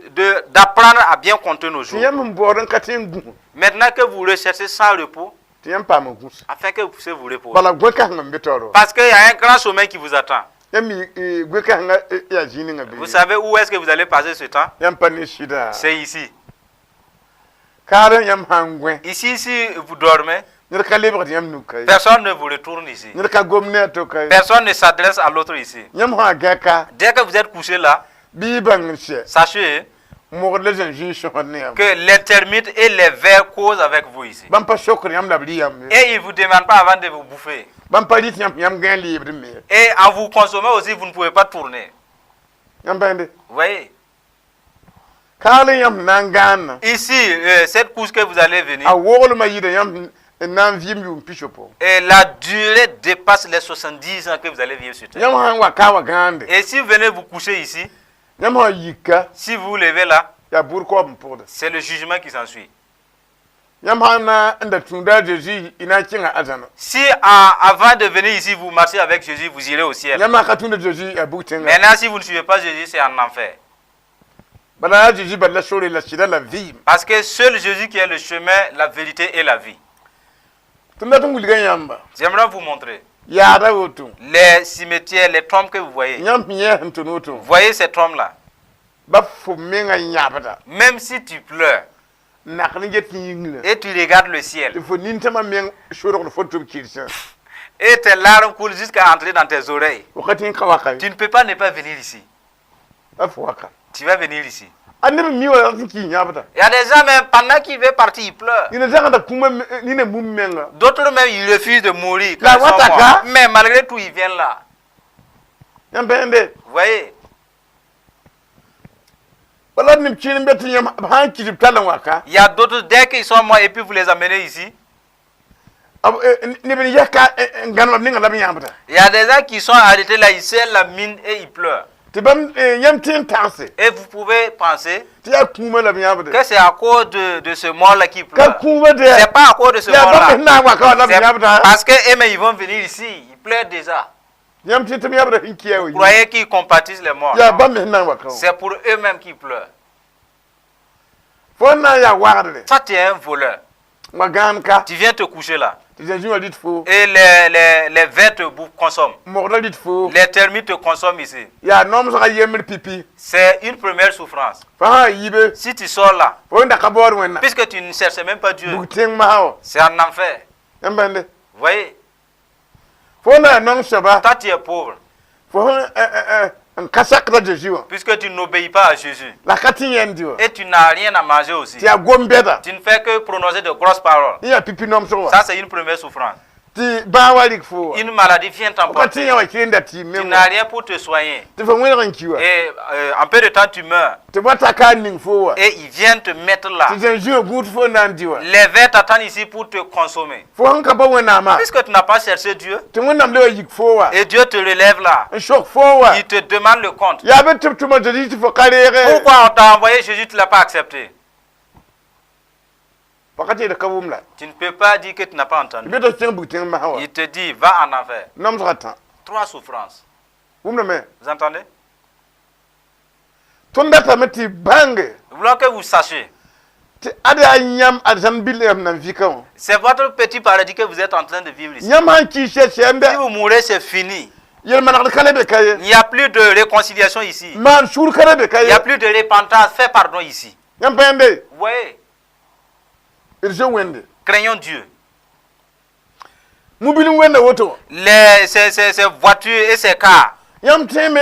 d'apprendre à bien compter nos Tɩ jours. Yãmb n baood n ka tɩ n gũ. Maintenant que vous recherchez sans repos, Tɩ yãmb paam n gũsa. Afin que vous puissiez vous reposer. Bala goe-kãseng n be taoor wa. Parce qu'il y a un grand chemin qui vous attend. Yãmb mi goe-kãsengã yaa zĩig ninga Vous bee. Savez où est-ce que vous allez passer ce temps? Yãmb pa ne sɩda. C'est ici. Kaar yãmb sã n gõe. Ici, si vous dormez, Ned ka lebgd yãmb nuk ka ye. Personne ne vous retourne ici. Ned ka gom ne a to ka ye. Personne ne s'adresse à l'autre ici. Yãmb sã gã ka. Dès que vous êtes couché là, Bɩ y bãng n sɛ. Sachez Mogd la zãn-zĩig sõsd ne yãmb. Que les termites et les vers causent avec vous ici. Bãmb pa sokd yãmb la b rɩ yãmb ye. Et ils ne vous demandent pas avant de vous bouffer. Bãmb pa rɩt yãmb yãmb gã n leebd me ye. Et en vous consommant aussi, vous ne pouvez pas tourner. Yãmb pa yẽnde. Vous voyez? Kaal n yãmb na n gãanna. Ici, cette couche que vous allez venir, A woglmã yɩɩda yãmb n na n vɩɩm yʋʋm pisopo. Et la durée dépasse les 70 ans que vous allez vivre sur terre. Yãmb sã n wa ka wa gãande. Et si vous venez vous coucher ici, Yãmb sã n yika. Si vous vous levez là, Yaa bʋʋd kaoob n pʋgda. C'est le jugement qui s'ensuit. Yãmb sã n na n da tũuda a Zeezi y na n kẽnga arzãna. Si avant de venir ici, vous marchez avec Jésus, vous irez au ciel. Yãmb sã ka tũuda Zeezi yaa bug tẽnga. Maintenant, si vous ne suivez pas Jésus, c'est en enfer. Bala yaa Zeezi bal la sore la sɩda la vɩɩm. Parce que seul Jésus qui est le chemin, la vérité et la vie. Tɩ m dat n wilga yãmba. J'aimerais vous montrer Yaada woto. Les cimetières, les tombes que vous voyez. Yãmb yẽ sẽn tʋn woto. Voyez ces tombes-là. Ba fo menga yãbda. Même si tu pleures Nak n get yĩngre. Et tu regardes le ciel Tɩ fo nintãmã meng sodgd fo tɩ b kɩrsã. Et tes larmes coulent jusqu'à entrer dans tes oreilles, Wakat yẽ ka waka ye. Tu ne peux pas ne pas venir ici. A fo waka. Tu vas venir ici. A neb n mi wa rat n kɩ yãbda. Il y a des gens même, pendant qu'il veut partir, ils pleurent. Nina zagda kũumã nina bũmb menga. D'autres même, ils refusent de mourir quand La ils sont wataka. Morts. Mais malgré tout, ils viennent là. Yãmb pa yẽnde. Vous voyez? Bala neb kẽer n be tɩ yãmb b sã n kɩs b tall n waka. Il y a d'autres, dès qu'ils sont morts et puis vous les amenez ici, Neb n yɛs ka n gãnem b ninga la b yãbda. Il y a des gens qui sont arrêtés là, ils serrent la mine et ils pleurent. Tɩ bãmb yãmb tẽ n tagse. Et vous pouvez penser Tɩ yaa kũumã la b yãbde. Que c'est à cause de ce mort-là qu'ils Ka pleurent. kũumã de. C'est pas à cause de ce Yaa bãmb mort-là. sẽn na n waka wã la b C'est yãbda. parce que eux-mêmes, ils vont venir ici, ils pleurent déjà. Yãmb tẽ tɩ b yãbda sẽn kia wa. Vous croyez qu'ils compatissent les morts? Yaa Non. bãmb sẽn na n waka wã. C'est pour eux-mêmes qu'ils pleurent. Fo n na n yaa wagdre. Toi, tu es un voleur. Wa gãan ka. Tu viens te coucher là. Tɩ zãzĩ wã rɩt fo. Et les vers te consomment. Mogdã rɩt fo. Les termites te consomment ici. Yaa noomsgã yembr pipi. C'est une première souffrance. Fo sã n yibe. Si tu sors là, Fo n da ka baood wẽnna. Puisque tu ne cherches même pas Dieu, Bug tẽng masã wã. C'est en enfer. Yãmb bãnde. Vous voyez? Fo n na yaa naong soaba. Toi, tu es pauvre, Fo sẽn n ka sakd a Zeezi wã. Puisque tu n'obéis pas à Jésus. La ka tɩ yẽnd wã. Et tu n'as rien à manger aussi. Tɩ yaa gom bɛda. Tu ne fais que prononcer de grosses paroles. Yẽ yaa pipi nomsg wã. Ça, c'est une première souffrance. Tɩ bãag wa rɩk fo wã. Une maladie vient Fo ka t'emporter. tɩ yã wã kɩ n da tɩɩm Tu meng n'as wã. rien pour te soigner. Tɩ fo wẽneg n ki wã. Et en peu de temps, tu meurs. Tɩ b wa ta ka n ning fo wã. Et ils viennent te mettre là. Tɩ zãn zĩwã gũud fo n na n dɩ wã. Les vers t'attendent ici pour te consommer. Fo sẽn ka pa Wẽnnaamã. Puisque tu n'as pas cherché Dieu, Tɩ Wẽnnaam le wa yik fo wã. Et Dieu te relève là. N sok fo wã. Il te demande le compte. Yaa be tɩ b tʋma Zeezi tɩ fo ka reege. Pourquoi on t'a envoyé Jésus, tu ne l'as pas accepté? Fa ka tɩ d ka wʋm la. Tu ne peux pas dire que tu n'as pas Tɩ entendu. be tɩ kẽng bug tẽng masã wã. Il te dit, va en enfer. Nomsgã tã. Trois souffrances. Wʋmdame. Vous entendez? Tõnd datame tɩ bãnge. Nous voulons que vous sachiez. Tɩ ad yaa yãmb arzãn bil yãmb nan vɩka wã. C'est votre petit paradis que vous êtes en train de vivre ici. Yãmb sãn kɩɩs sɛ sɛmbe. Si vous mourrez, c'est fini. Yel-manegd ka le be ka ye. Il n'y a plus de réconciliation ici. Maan sũur ka le be ka Il n'y ye. A plus de repentance. Fais pardon ici. Yãmb pa yẽmbe. Vous voyez? D zoe Wẽnde. Craignons Dieu. Mobil n wẽnda woto wã. Ces voitures et ces cars, Yãmb tẽeme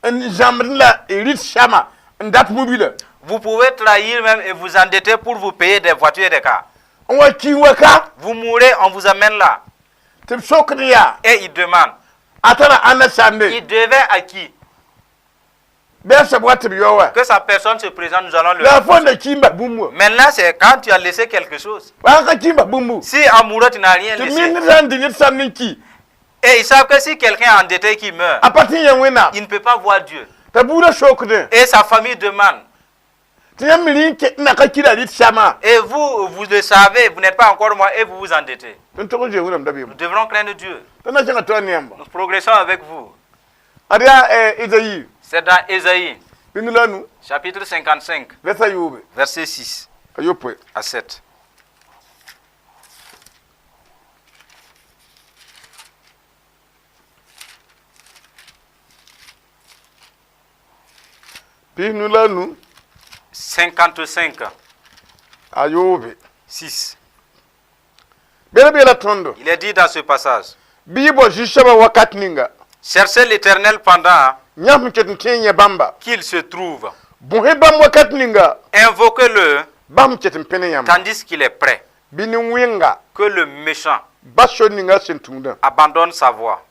n zãmbd la y rɩt sãma n dat mobila. Vous pouvez trahir même et vous endetter pour vous payer des voitures et des cars. N wa kii wa ka. Vous mourrez, on vous amène là. Tɩ b sokd yaa. Et il demande. A tara ãnna samde. Il devait à qui? Bɩ a soab wa tɩ b yao wa. Que sa personne se présente, nous allons le La a rencontrer. fo n da kiim bas bũmb wã. Maintenant, c'est quand tu as laissé quelque chose. Wa sã n ka kiim bas bũmbu. Si en mourant, tu n'as rien Tɩ laissé. mi ned sã n dɩ ned samd n ki. Et ils savent que si quelqu'un est endetté et qui meurt, A pa tɩ n yã Wẽnnaam. il ne peut pas voir Dieu. T'a buudã sokdẽ. Et sa famille demande. Tɩ yãmb me rẽ n ket n na ka kira rɩt samã. Et vous, vous le savez, vous n'êtes pas encore moi et vous vous endettez. Tõnd tog n zoe Wẽnnaam dabeem. Nous devrons craindre Dieu. Tõnd na kẽnga toa ne yãmba. Nous progressons avec vous. Ad yaa Ezayi. C'est dans Ésaïe, Pind la anu. chapitre 55, Vɛrsa yoobe. verset 6 A yopoe. à 7. Pis nu la anu. 55, A yoobe. 6. Bela beela tõndo. Il est dit dans ce passage, Bɩ yɩ bao zu-soabã wakat ninga. cherchez l'Éternel pendant Yãmb sẽn ket n tẽ n yẽ bãmba. qu'il se trouve. Bõs-y bãmb wakat ninga. Invoquez-le Bãmb ket n pẽne yãmba. tandis qu'il est prêt. Bɩ nin-wẽnga Que le méchant bas sor ninga sẽn tũudã. abandonne sa voie.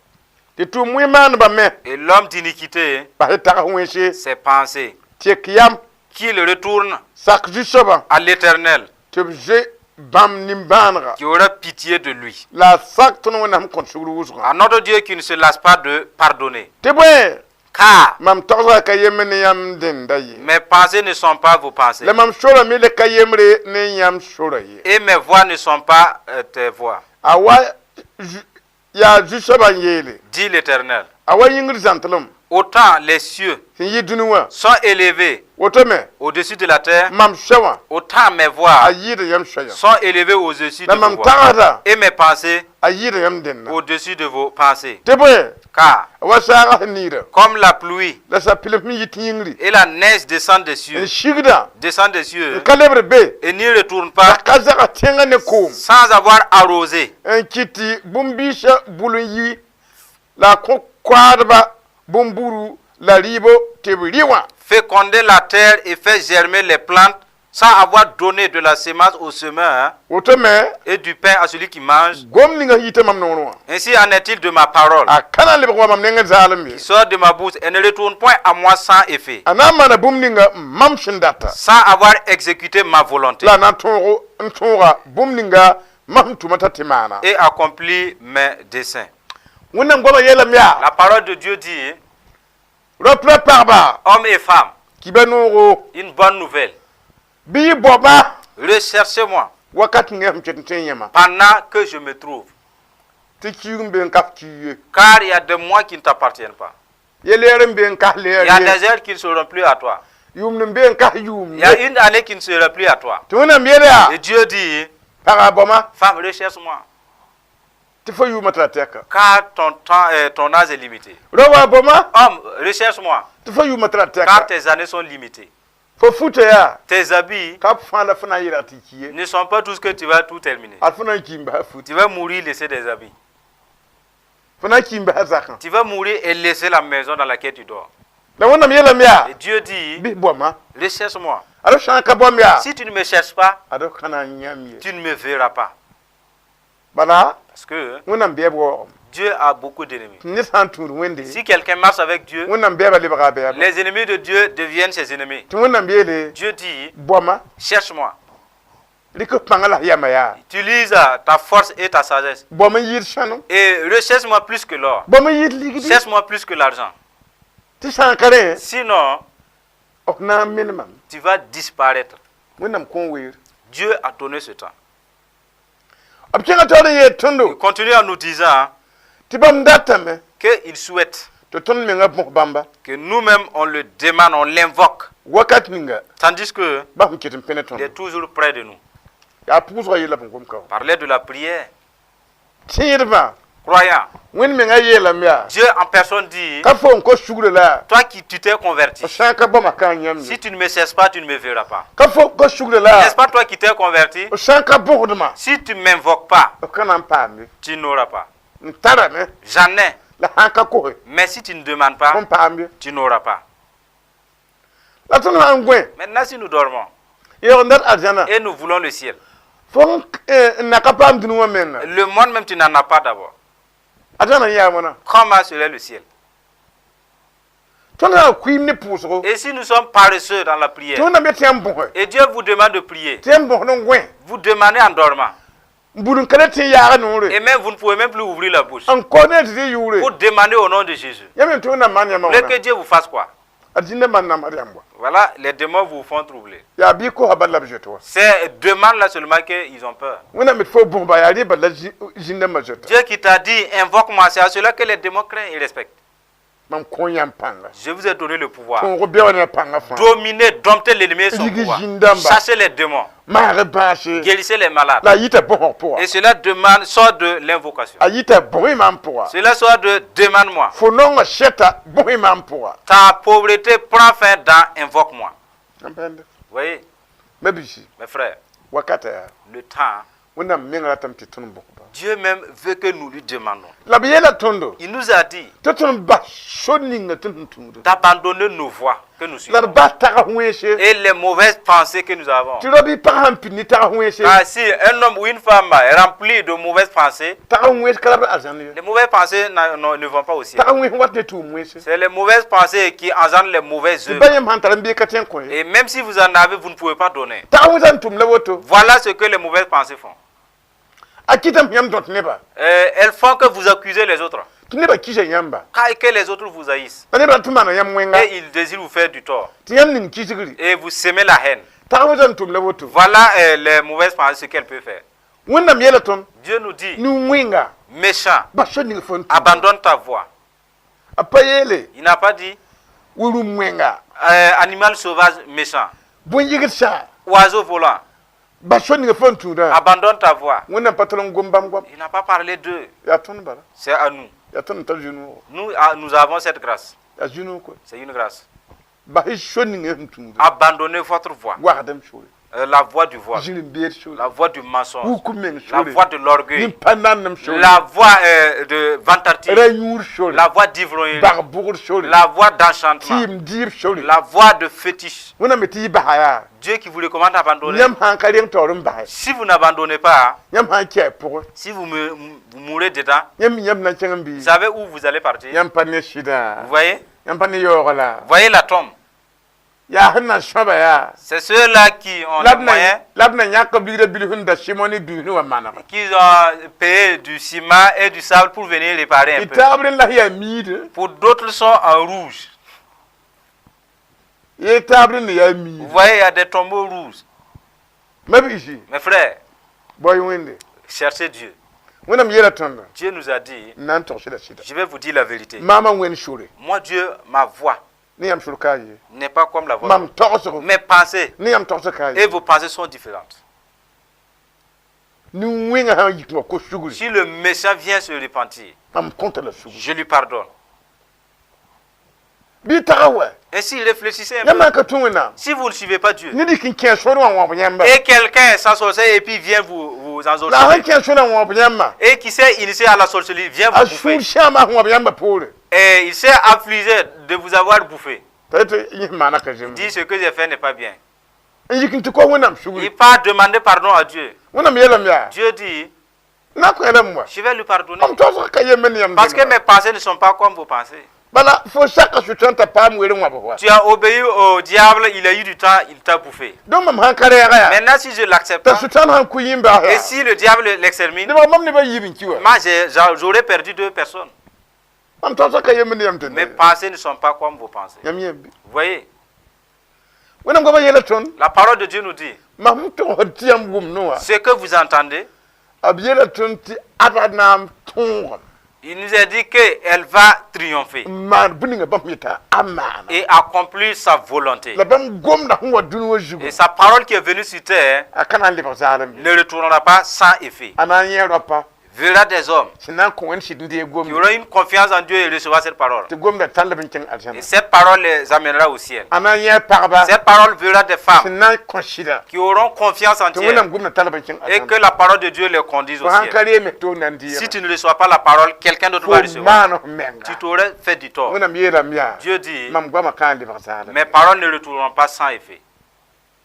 Tɩ tʋʋm wẽ-maandbã me Et l'homme d'iniquité, bas y tag wẽnse. ses pensées. Tek yam Qu'il retourne sak zu-soabã à l'Éternel, tɩ b zoe bãmb nimbãanega. qui aura pitié de lui. La a sak tõnd Wẽnnaam kõt sugr wʋsgã. À notre Dieu qui ne se lasse pas de pardonner. Tɩ bõe Car mam togsga ka yembre ne yãmb dẽnda ye. mes pensées ne sont pas vos pensées. La mam sora me le ka yembre ne yãmb sora ye. Et mes voix ne sont pas tes voix, A wa yaa zu-soabã n yeele. dit l'Éternel. A wa yĩngr zãntlem Autant les cieux sẽn yɩ dũni wã. sont élevés Woto me au-dessus de la terre, mam soa wã autant mes a voix yɩɩda yãmb soayã. sont élevées au-dessus de La vos mam voix. tagsda Et mes pensées a yɩɩda yãmb dẽnna. au-dessus de vos pensées. Tɩ bõe Car a wa saaga sẽn niida comme la pluie la sapilem sẽn yit yĩngri et la neige descendent des n cieux, sigda descendent des n cieux ka lebr be et n'y retournent la pas ka zaga tẽngã ne koom sans avoir arrosé n kɩt tɩ bũmb-biisã bʋl n yi la a kõ koaadba bũmb-buru la rɩɩbo tɩ b rɩ wã. Féconder la terre et faire germer les plantes sans avoir donné de la semence au semeur Woto me et du pain à celui qui mange. gom ninga sẽn yita mam noorẽ wã. Ainsi en est-il de ma parole A ka na n lebg wa mam nengẽ zaalem ye. qui sort de ma bouche et ne retourne point à moi sans effet, A na n maana bũmb ninga mam sẽn data. sans avoir exécuté ma volonté La a na n tõog n tõoga bũmb ninga mam sẽn tʋma t'a tɩ maana. et accompli mes desseins. Wẽnnaam goamã yeelame yaa La parole de Dieu dit, rap la pagba hommes et femmes, kiba noogo une bonne nouvelle. bɩ yɩ baoba Recherchez-moi wakat ninga sẽn ket n tẽ yẽma pendant que je me trouve, tɩ kiig n be n ka kiig ye. car il y a des mois qui ne t'appartiennent pas. Yel-leer n be n kas Il leer y a ye. des heures qui ne seront plus à toi. Yʋʋmd n be n kas yʋʋmd Il y a ye. une année qui ne sera plus à toi. Tɩ Wẽnnaam yeel yaa Et Dieu dit, paga baoma femme, recherche-moi, tɩ fo yʋʋmã tara tɛka. car ton temps, ton âge est limité. Rao wa baoma Homme, recherche-moi, tɩ fo yʋʋmã tara car tɛka. tes années sont limitées. Fo futa yaa Tes habits ka b fãa la fo na n yelg tɩ ki ye. ne sont pas tout ce que tu vas tout terminer. Ad fo na n ki n basa fut. Tu vas mourir, laisser des habits. Fo na n ki n basa zakã. Tu vas mourir et laisser la maison dans laquelle tu dors. La Wẽnnaam yeelame yaa Et Dieu dit, bɩ baoma. recherche-moi. Ad f sã n ka baom yaa Si tu ne me cherches pas, ad f ka na n yãmb ye. tu ne me verras pas. Bala Parce que Wẽnnaam bɛɛb waoogame. Dieu a beaucoup d'ennemis. Tɩ ned sã n tũud Wẽnde Si quelqu'un marche avec Dieu, Wẽnnaam bɛɛbã lebga a bɛɛba. les ennemis de Dieu deviennent ses ennemis. Tɩ Wẽnnaam yeele Dieu dit, baoma cherche-moi. rɩk f pãngã la f yama yaa. Utilise ta force et ta sagesse. Baom n yɩɩd sãnem. Et recherche-moi plus que l'or. Baom n yɩɩd ligdi. Cherche-moi plus que l'argent. Tɩ sã n ka rẽ Sinon, f na n menemame. tu vas disparaître. Wẽnnaam kõn weer. Dieu a donné ce temps. B kẽngã taoor n yeel Il tõndo continue en nous disant tɩ bãmb datame qu'il souhaite tɩ tõnd menga bõs bãmba que nous-mêmes, on le demande, on l'invoque. wakat ninga Tandis que bãmb ket n pẽne il est tõndo. toujours près de nous. Yaa pʋʋsgã yella b n gom ka wã. Parler de la prière. Tẽedbã Croyant. Wẽnd menga yeelame yaa Dieu en personne dit, ka fo n kos sugrã la toi qui tu t'es converti, f sã n ka baoma ka n yãmb ye. si tu ne me cherches pas, tu ne me verras pas. Ka fo n kos sugrã la N'est-ce pas toi qui t'es converti? f sã n ka bõsdmã Si tu ne m'invoques pas, f ka na n paam ye. tu n'auras pas. N tarame J'en ai. la sã n ka kose Mais si tu ne demandes pas, f n paam ye. tu n'auras pas. La tõnd sã n gõe Maintenant, si nous dormons yaoog n dat arzãna et nous voulons le ciel, fo n na ka paam dũni wã menga. le monde même, tu n'en as pas d'abord. Arzãna n yaa wãna. Comment serait le ciel? Tõnd sã n kuiim ne pʋʋsgo, Et si nous sommes paresseux dans la prière, tɩ Wẽnnaam yet tɩ yãmb bõse, et Dieu vous demande de prier, tɩ yãmb bõsd n gõe, vous demandez en dormant, n bud n ka le tɩ n yaag noore, et même vous ne pouvez même plus ouvrir la bouche n kao ne tɩ tɩ yʋʋre, pour demander au nom de Jésus. Yãmb yem tɩ Wẽnnaam maan yãmb Vous voulez wãna? que Dieu vous fasse quoi? Ad zĩnda maan namsd yãmb wa. Voilà, les démons vous font troubler. Yaa bɩ kosa bal la b zoet wa. Ces demandes-là seulement qu'ils ont peur. Wẽnnaam d fo bõsba yaa rɩ bal la zĩndãmbã zoeta. Dieu qui t'a dit, invoque-moi, c'est à cela que les démons craignent et respectent. Mam kõ yãmb pãnga. Je vous ai donné le pouvoir. Tõog bɛoog ne pãngã fãa. Dominer, dompter l'ennemi et son Ligi pouvoir. zĩn-dãmba. Chasser les démons. Maag bãase. Guérissez les malades. La a yita bõsg pʋga. Et cela demande, sort de l'invocation. A yita bõs maam pʋga. Cela sort de demande-moi. Fo nonga sɛta bõs maam pʋga. Ta pauvreté prend fin dans invoque-moi. N pẽnde. Vous voyez, Ma-biisi, mes frères, wakata yaa le temps, Wẽnnaam meng ratame tɩ tõnd bõsba. Dieu même veut que nous lui demandons. La b yeela tõndo Il nous a dit tɩ tõnd bas so ninga tõnd sẽn tũuda d'abandonner nos voies que nous la suivons d bas tag wẽnse et les mauvaises pensées que nous avons. tɩ rao bɩ pag sãn pid ne tag wẽnse Car si un homme ou une femme est remplie de mauvaises pensées, tag wẽns ka rabd arzãn ye les mauvaises pensées ne vont pas au ciel. tag wẽns wat ne tʋʋm wẽnse C'est les mauvaises pensées qui engendrent les mauvaises tɩ œuvres. ba yãmb sãn tar n bee ka tõe n kõ ye Et même si vous en avez, vous ne pouvez pas donner. tag wẽnsã n tʋm la woto. Voilà ce que les mauvaises pensées font. A kɩtame yãmb dõt nebã Elles font que vous accusez les autres. Tɩ nebã kisa yãmba Quand que les autres vous haïssent. La neb rat tɩ maana yãmb wẽnga Et ils désirent vous faire du tort. Tɩ yãmb ning kisgri Et vous semez la haine. Tag wẽnsã n tʋm la woto. Voilà les mauvaises pensées, ce qu'elles peuvent faire. Wẽnnaam yeela tõnd Dieu nous dit, nin-wẽnga méchant, bas so ning fo n tũuda. Abandonne ta voie. A pa yeele Il n'a pas dit wuru wẽnga animal sauvage méchant, bõn-yigd sa oiseau volant, bas so ning fo n tũudã. Abandonne ta voie. Wẽnnaam pa tol n gom bãmb goam. Il n'a pas parlé d'eux. Yaa tõnd bala. C'est à nous. Yaa tõnd n tar zu-noog. Nous, ah, nous avons cette grâce. Yaa zu-noog koe. C'est une grâce. Bas y so ning sẽn tũuda. Abandonnez votre voie. Wagdem sore. La voie du voile, Zĩr-n-beed sore. La voie du mensonge, Wukum meng la sore. Voie de l'orgueil, Nin-pa-nanem sore. La voie de vantardise, Ra-yũur sore. La voie d'ivrognerie, Bag-bʋgd sore. La voie d'enchantement, Tɩɩm dɩɩb sore. La voie de fétiche. Wẽnnaam tɩ y basa yaa. Dieu qui vous recommande d'abandonner. Yãmb sã n ka reng taoor n base. Si vous n'abandonnez pas, Yãmb sã n kɛ a pʋgẽ. Si vous mourrez dedans, Yãmb mi yãmb na n kẽng n vous bɩ. savez où vous allez partir. Yãmb pa ne sɩda. Vous voyez? Yãmb pa ne yaoog la. Vous voyez la tombe. Yaa sẽn na sõaba yaa. C'est ceux-là qui ont La les b na moyens, la b na yãk b ligda bilf n da sɩmo ne dũni wã manega. Qui ont payé du ciment et du sable pour venir réparer un Tɩ peu. taab rẽnd la sẽn yaa miide. Pour d'autres sont en rouge. Yee taab rẽnd yaa Vous miide. voyez, il y a des tombeaux rouges. Ma-biisi, Mes frères, bao-y Wẽnde. Cherchez Dieu. Wẽnnaam yeela tõndo Dieu nous a dit, n na n togsda sɩda. Je vais vous dire la vérité. Maamã wẽnd sore Moi, Dieu, ma voix ne yãmb sor ka ye. N'est pas comme la vôtre. Mam togsgo Mes pensées ne yãmb togsg ka et ye. vos pensées sont différentes. Nin-wẽngã sã n yik n wa kos sugri Si le méchant vient se repentir, mam kõta la sugri. Je lui pardonne. Bɩ taga wa. Ainsi, réfléchissez un Yãmb peu. sã n ka tũ Wẽnnaam Si vous ne suivez pas Dieu, ned yik n kẽ sor wã n wãb yãmba et quelqu'un s'ensorcelle et puis vient vous la sẽn ensorceler, kẽ sor n wãb yãmba et qui s'est initié à la sorcellerie vient a vous bouffer, sũur sãama sẽn wãb yãmba poore et il s'est affligé de vous avoir bouffé, t'a yetɩ yẽ maana ka zemb dit ce que j'ai fait n'est pas bien. N yik n tɩ kao Wẽnnaam sugri. Il part demander pardon à Dieu. Wẽnnaam yeelame yaa Dieu dit, na n kõ lame wa je vais lui pardonner. Mam togsg ka yembe ne yãmb Parce que dẽnda. mes pensées ne sont pas comme vos pensées. Bala fo saka sʋtãn t'a paam wer n wãb wa. Tu as obéi au diable, il a eu du temps, il t'a bouffé. Donc mam sãn ka rɛɛga yaa Maintenant, si je l'accepte t'a pas, sʋtãn sãn kʋ yĩn baas et yaa si le diable l'extermine, nebã mam nebã yiib n ki wa. Moi j'aurais perdu deux personnes. Mam togsg ka yembe ne yãmb Mes tẽnda. Pensées ne sont pas comme vos pensées. Yãmb yẽ bɩ Vous voyez, Wẽnnaam goamã yeela tõnd la parole de Dieu nous dit, mam togsd tɩ yãmb wʋmdẽ wã ce que vous entendez, b yeela tõnd tɩ ada naam tõogame il nous a dit qu'elle va triompher n maan bũmb ninga bãmb yeta a maana et accomplir sa volonté. La bãmb gomda sẽn wa dũni wã zugu Et sa parole qui est venue sur terre a ka na n lebg zaalem ne retournera pas sans effet. A na n yẽ raopa Verra des hommes sẽn na n kõ Wẽnd sɩd n deeg qui gomde auront une confiance en Dieu et recevoir cette parole. Tɩ gomda tall b n kẽng Et arzãna. cette parole les amènera au ciel. A na n yẽ pagba Cette parole verra des femmes sẽn na n kõ sɩda qui auront confiance en tɩ Dieu Wẽnnaam gomda tall b n kẽng et que arzãna. La parole de Dieu les conduise au Fo sãn ka ciel. reeme tɩ na n Si deega tu ne reçois pas la parole, quelqu'un d'autre fo va recevoir. maan f menga. Tu t'aurais fait du tort. Wẽnnaam yeelame yaa Dieu dit, mam goamã ka n lebg zaalem mes paroles ne retourneront pas sans effet.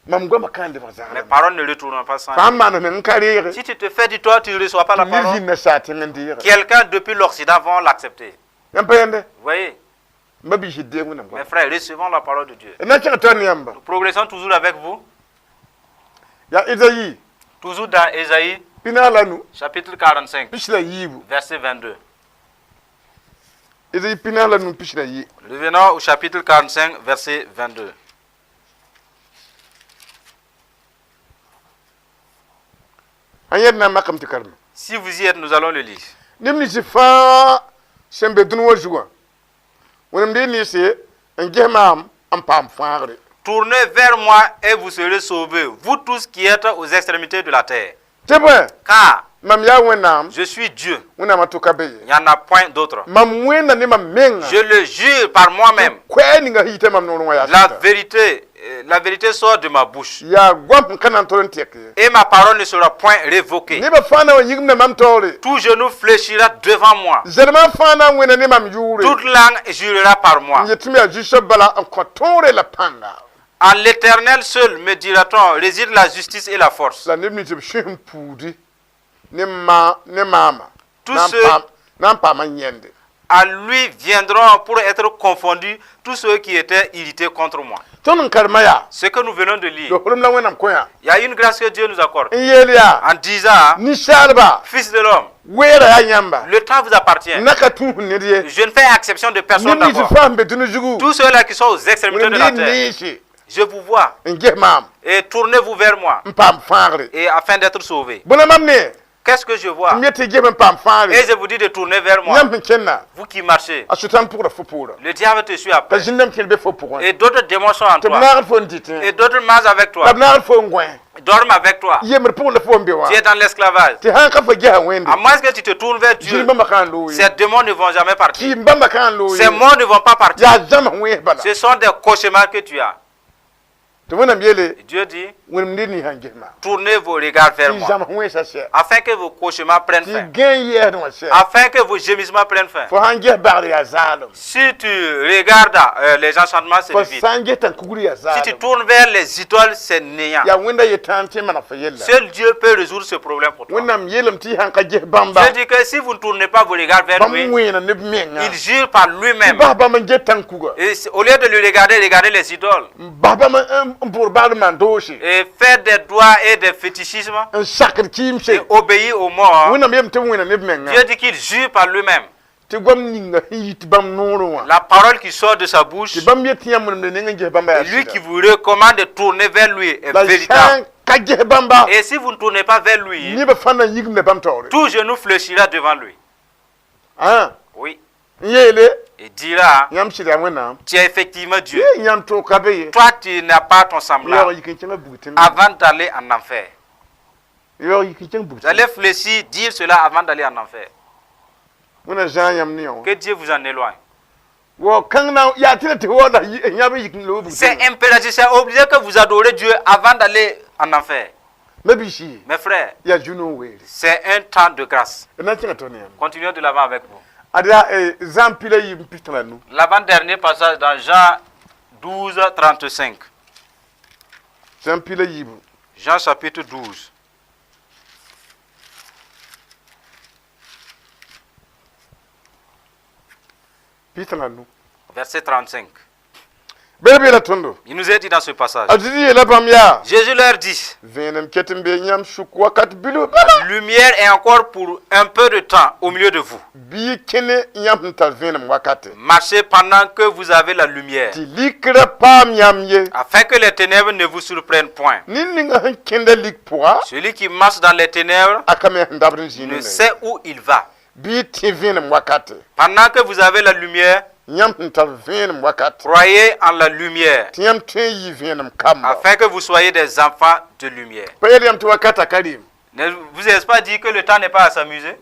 Mam goamã ka n lebg Mes zaalem paroles ne retourneront pas sans fo sãn effet. maan f meng n ka reege Si tu te fais du tort, tu ne reçois pas la ned parole. zĩnda saa tẽng n deege Quelqu'un depuis l'Occident va l'accepter. Yãmb pa yẽnde Vous voyez, M ba-biis d deeg Wẽnnaam Mes goama. Frères, recevons la parole de Dieu. D na n kẽng taoor ne yãmba. Nous progressons toujours avec vous. Yaa Ezayi Toujours dans Ésaïe, 45 chapitre 45, 42. Verset 22. Ezayi 42. Revenons au chapitre 45, verset 22. Sãn yɛd na n makame tɩ karema. Si vous y êtes, nous allons le lire. Neb nins fãa sẽn be dũni wã zugã, Wẽnnaam dɩ neese n ges maam n paam fãagre. Tournez vers moi et vous serez sauvés, vous tous qui êtes aux extrémités de la terre. Tɩ bõe, Car mam yaa Wẽnnaam, je suis Dieu, Wẽnnaam a to ka be ye. Il n'y en a point d'autre. Mam wẽnda ne mam menga. Je le jure par moi-même, Koɛɛ ninga sẽn yita mam noorẽ wã yaa la sɩda. vérité, la vérité sort de ma bouche. Yaa goam sẽn ka na n tol n tɛk ye. Et ma parole ne sera point révoquée. Nebã fãa na n wa yĩgimda mam taoore. Tout genou fléchira devant moi. Zɛlmã fãa na n wẽnda ne mam yʋʋre. Toute langue jurera par moi. N yet tɩ m yaa zu-soab bala n kõ tõore la pãnga. En l'Éternel seul, me dira-t-on, réside la justice et la force. La neb nins b sũs n puudi ne ma ne maama Tous na n ceux- paam na n paama yẽnde. À lui viendront pour être confondus tous ceux qui étaient irrités contre moi. Tõnd n karema yaa Ce que nous venons de lire, do fʋlem la Wẽnnaam kõ yã il y a une grâce que Dieu nous accorde. n yeel yaa En disant, ninsaalba Fils de l'homme, weera yaa yãmba le temps vous appartient. na ka tũus ned ye. Je ne fais exception de personne Neb nins d'abord. fãa sẽn be dũni zugu, Tous ceux-là qui sont aux extrémités de la Wẽnnaam terre, neese je vous vois n ges maam et tournez-vous vers moi n paam fãagre. et afin d'être sauvés. Bõe mam ne Qu'est-ce que je vois? m yet tɩ ges n paam fãagre. Et je vous dis de tourner vers moi, Yãmb sẽn kẽnda, vous qui marchez. a sʋtãn pʋgra fo poorã. Le diable te suit T'a après. zĩndame kẽer be fo pʋgẽ. Et d'autres démons sont en Tɩ b toi. naagd fo n dɩtẽ. Et d'autres marchent avec toi, La b naagd fo n gõe. Dorment avec toi. Yembr pʋgẽ la fo n be wã. Tu es dans l'esclavage. Tɩ sãn ka fo gesa Wẽnde, À moins que tu te tournes vers Dieu, zĩig bãmba ka n loog ye. ces démons ne vont jamais partir. Kɩɩm bãmba ka n loog Ces ye. morts ne vont pas partir. Yaa zãms wẽns bala. Ce sont des cauchemars que tu as. Tɩ Wẽnnaam yeele Et Dieu dit, Wẽnnaam ned nins sãn ges maam tournez vos regards vers tɩ moi, zãms wẽnsã sɛ, afin que vos cauchemars prennent tɩ fin, gãe yɛɛsdẽ wã sɛ. Afin que vos gémissements prennent fin. Fo sãn ges bagr yaa zaalem. Si tu regardes les enchantements, c'est Fo le vide. sã n ges tãn-kugr yaa Si tu zaalem. tournes vers les étoiles, c'est néant. Yaa Wẽnda yetãam tɩ maneg fo yella. Seul Dieu peut résoudre ce problème pour toi. Wẽnnaam yeelame tɩ y sãn ka ges bãmba, Dieu dit que si vous ne tournez pas vos regards vers bãmb lui, wẽena ne b menga. il jure par lui-même. Bas bãmb n ges tãn-kuga, Et au lieu de lui regarder, regardez les idoles. n bas bãmb n bʋd bagd maan doose, Et faire des doigts et des fétichismes n sakd kɩɩmse. Et obéir aux morts. Wẽnnaam yeelame tɩ b wẽna ne b menga. Dieu dit qu'il jure par lui-même. Tɩ goam ninga sẽn yit bãmb noorẽ wã, La parole qui sort de sa bouche, tɩ bãmb yet tɩ yãmb wẽnnaam neng n ges bãmba yaa lui sɩda. qui vous recommande de tourner vers lui est La véritable. sã n ka ges bãmba, Et si vous ne tournez pas vers lui, nebã fãa na n yĩgimda bãmb taoore. Tout genou fléchira devant lui. Ã Oui. N yeele Et dira, yãmb sɩd yaa Wẽnnaam. Tu es effectivement Dieu. Ye yãmb toog ka be ye. Toi, tu n'as pas ton Yaoog semblable. yik n kẽngã bug tẽngã. Avant d'aller en enfer. Yaoog yik n kẽng bug Vous allez fléchir, dire cela avant d'aller en enfer. Wẽnna zãag yãmb ne yã wã. Que Dieu vous en éloigne. Wa kãng na yaa tɩ la tɩ waooda yãb n yik n loog bug C'est tẽngã. impératif, c'est obligé que vous adorez Dieu avant d'aller en enfer. Mabiisi, Mes frères, yaa zu-noog weere. c'est un temps de grâce. D na n kẽnga tɩ ne yãmb. Continuons de l'avant avec vous. Ad yaa zãam 35. L'avant-dernier passage dans Jean 12, 35. Zãam 13. Jean chapitre 12. 35. Verset 35. Bɩ b yeela tõndo. Il nous est dit dans ce passage. A Zezi yeela bãmb yaa Jésus leur dit, vẽenem ket n bee yãmb sʋk wakat bilf bala. la lumière est encore pour un peu de temps au milieu de vous. Bɩ y kẽne yãmb sẽn tar vẽenem wakate. Marchez pendant que vous avez la lumière, Tɩ likrã paam yãmb ye. Afin que les ténèbres ne vous surprennent point. Ned ninga sẽn kẽnda lik pʋga, Celui qui marche dans les ténèbres a ka me sẽn dabd n zĩnd ne ne. sait où il va. Bɩ y tẽ vẽenem wakate. Pendant que vous avez la lumière, Yãmb sẽn tar vẽenem wakate, croyez en la lumière, tɩ yãmb tõe n yɩ vẽenem kamba. Afin que vous soyez des enfants de lumière. Pa yeel yãmb tɩ wakata ka rɩɩm. Ne vous ai-je pas dit que le temps n'est pas à s'amuser?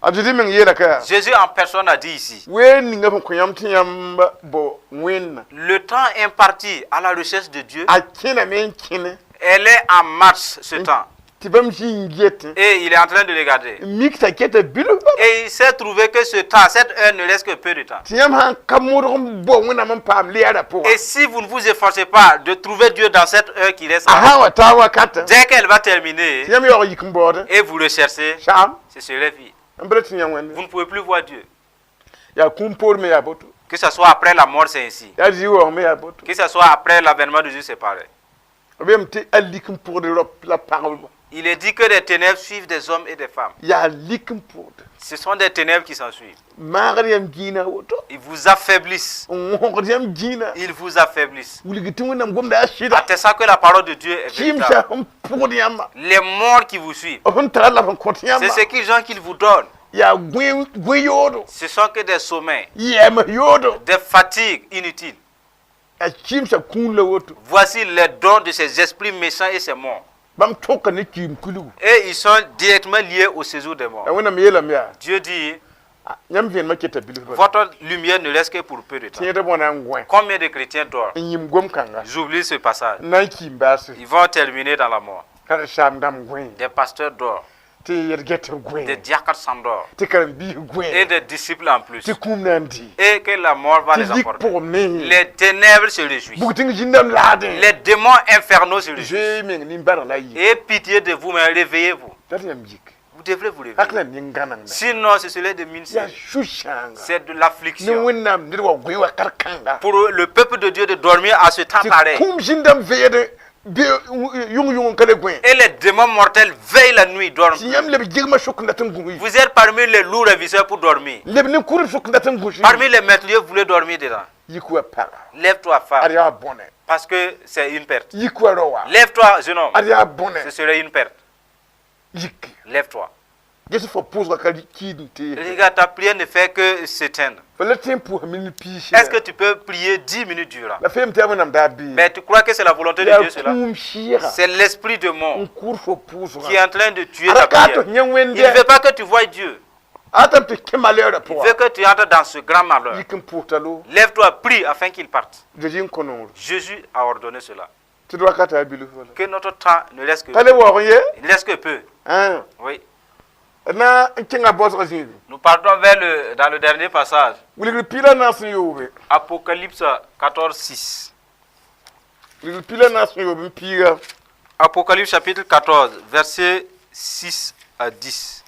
A Zezi meng yeela ka yaa Jésus en personne a dit ici, weer ninga sẽn kõ yãmb tɩ yãmb bao Wẽnna, le temps imparti à la recherche de Dieu, a kẽname n kẽne elle est en marche, ce temps. Tɩ bãmb zĩ n getẽ Et il est en train de regarder. n mik t'a keta bilf. Et il s'est trouvé que ce temps, cette heure ne reste que peu de temps. Tɩ yãmb sãn ka modg n bao Wẽnnaam n paam leɛrã pʋgã, Et si vous ne vous efforcez pas de trouver Dieu dans cette heure qui reste, a sã n wa taa wakatã, dès qu'elle va terminer tɩ yãmb yaoog yik n baoodẽ et vous recherchez, saam ce serait vie. n bala tɩ yã Wẽnde Vous ne pouvez plus voir Dieu. yaa kũum poor me yaa boto. Que ce soit après la mort, c'est ainsi. Yaa Zezi waoog me yaa boto. Que ce soit après l'avènement de Jésus, c'est pareil. B yeelame tɩ a lik n pʋgd rao la pagba. Il est dit que des ténèbres suivent des hommes et des femmes. Yaa lik n pʋgd. Ce sont des ténèbres qui s'en suivent. Maagd yãmb dĩinã woto. Ils vous affaiblissent. N wõgd yãmb dĩinã. Ils vous affaiblissent. Wilg tɩ Wẽnnaam gomda yaa sɩda. Attestant que la parole de Dieu est Kɩɩmsa véritable. sẽn pʋgd yãmba. Les morts qui vous suivent, B sẽn tara la b sẽn kõt c'est yãmba. ce qu'ils ont qu'ils vous donnent. Yaa gõe yoodo. Ce sont que des sommets, Yɛɛms yoodo. Des fatigues inutiles. A kɩɩmsa kũun la woto. Voici les dons de ces esprits méchants et ces morts. Bãmb tõka ne kɩɩm kulgu. Et ils sont directement liés au séjour des morts. La Wẽnnaam yeelame yaa Dieu dit, yãmb vẽenemã keta bilf bala. Votre lumière ne reste que pour peu de temps. Tẽedb wãna n gõe. Combien de chrétiens dorment? N yĩm gom-kãnga. Ils oublient ce passage. N na n kiim baase. Ils vont terminer dans la mort. Karen-saam dãmb gõe. Des pasteurs dorment, Tɩ yɛl-gɛtb gõe. Des diacres s'endorment, Tɩ karen-biis gõe. Et des disciples en plus. Tɩ kũum na n dɩ. Et que la mort va Tɩ les lik emporter. pʋgem ne. Les ténèbres se réjouissent. Bug-tĩng zĩndame laadẽ. Les démons infernaux se réjouissent. Zoe meng nin-bãrg la yɩ. Et pitié de vous-même, réveillez-vous. Dat yãmb yik. Vous devrez vous réveiller. Hak la nin-gãnengda. Sinon, ce serait de mine. Yaa sũ-sãanga. C'est de Ne l'affliction. Wẽnnaam ned wa goe wakat kãnga. Pour le peuple de Dieu de dormir à ce temps Tɩ pareil. kũum zĩndame veeed bɩ yʋng-yʋng n ka le gõe. Et les démons mortels veillent la nuit, dorment. Tɩ yãmb leb gɩgmã sʋk n dat n gũus. Vous êtes parmi les lourds ravisseurs pour dormir. Leb ne kurb sʋk n dat n gũus. Parmi les meurtriers, vous voulez dormir dedans. Yik wa paga. Lève-toi, Ad femme, yaa bõne. parce que c'est une perte. Yik wa rao wa. Lève-toi, jeune homme, Ad yaa bõne. Ce serait une perte. Yik. Lève-toi. Ges fo pʋʋsga ka kiid n teege. Regarde, ta prière ne fait que s'éteindre. Fo la tẽ n pʋʋs minute piis. Est-ce que tu peux prier 10 minutes durant? La fem tɩ yaa Wẽnnaam daa bee. Mais tu crois que c'est la volonté de Yaa Dieu, cela? kũum sɩɩga. C'est l'esprit de mort N kʋʋd fo pʋʋsgã. Qui est en train de tuer Ara ta ka prière. tɩ yẽ Il wẽnde. ne veut pas que tu voies Dieu. A tɩ kẽ malɛɛrã Il pʋga. veut que tu entres dans ce grand malheur. Yik n pʋʋs lo. Lève-toi, prie afin qu'il parte. Zezi n kõ noor. Jésus a ordonné cela. Tɩ d wakata yaa bilf bala. Que notre temps ne reste que, Pa le waoog n ye. il ne reste que peu. Ãn. Oui. D na n kẽnga baoosgã zĩigu. Nous partons dans le dernier passage. Wilgr piig la naas n yoobe. Apocalypse 14, 6. Wilgr piig la naas n yoob n piiga. Apocalypse chapitre 14, versets 6 à 10.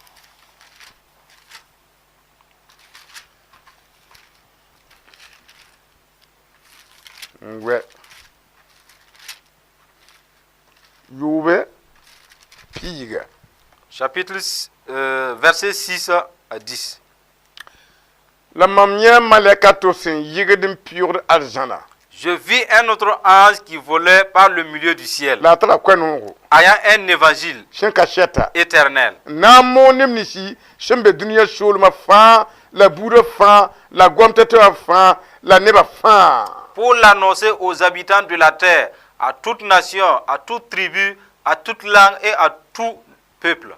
N wɛ. Yoobe piiga. Verset 6 à 10. La mam yã malɛka to sẽn yɩgd n pɩʋgd arzãna. Je vis un autre ange qui volait par le milieu du ciel, La a tara koɛ-noogo. Ayant un évangile Sẽn ka sɛta. Éternel, N na n moon neb ninsi sẽn be dũniyã soolmã fãa la buudã fãa la goam-tɛtɛwã fãa la nebã fãa. Pour l'annoncer aux habitants de la terre, à toute nation, à toute tribu, à toute langue et à tout peuple.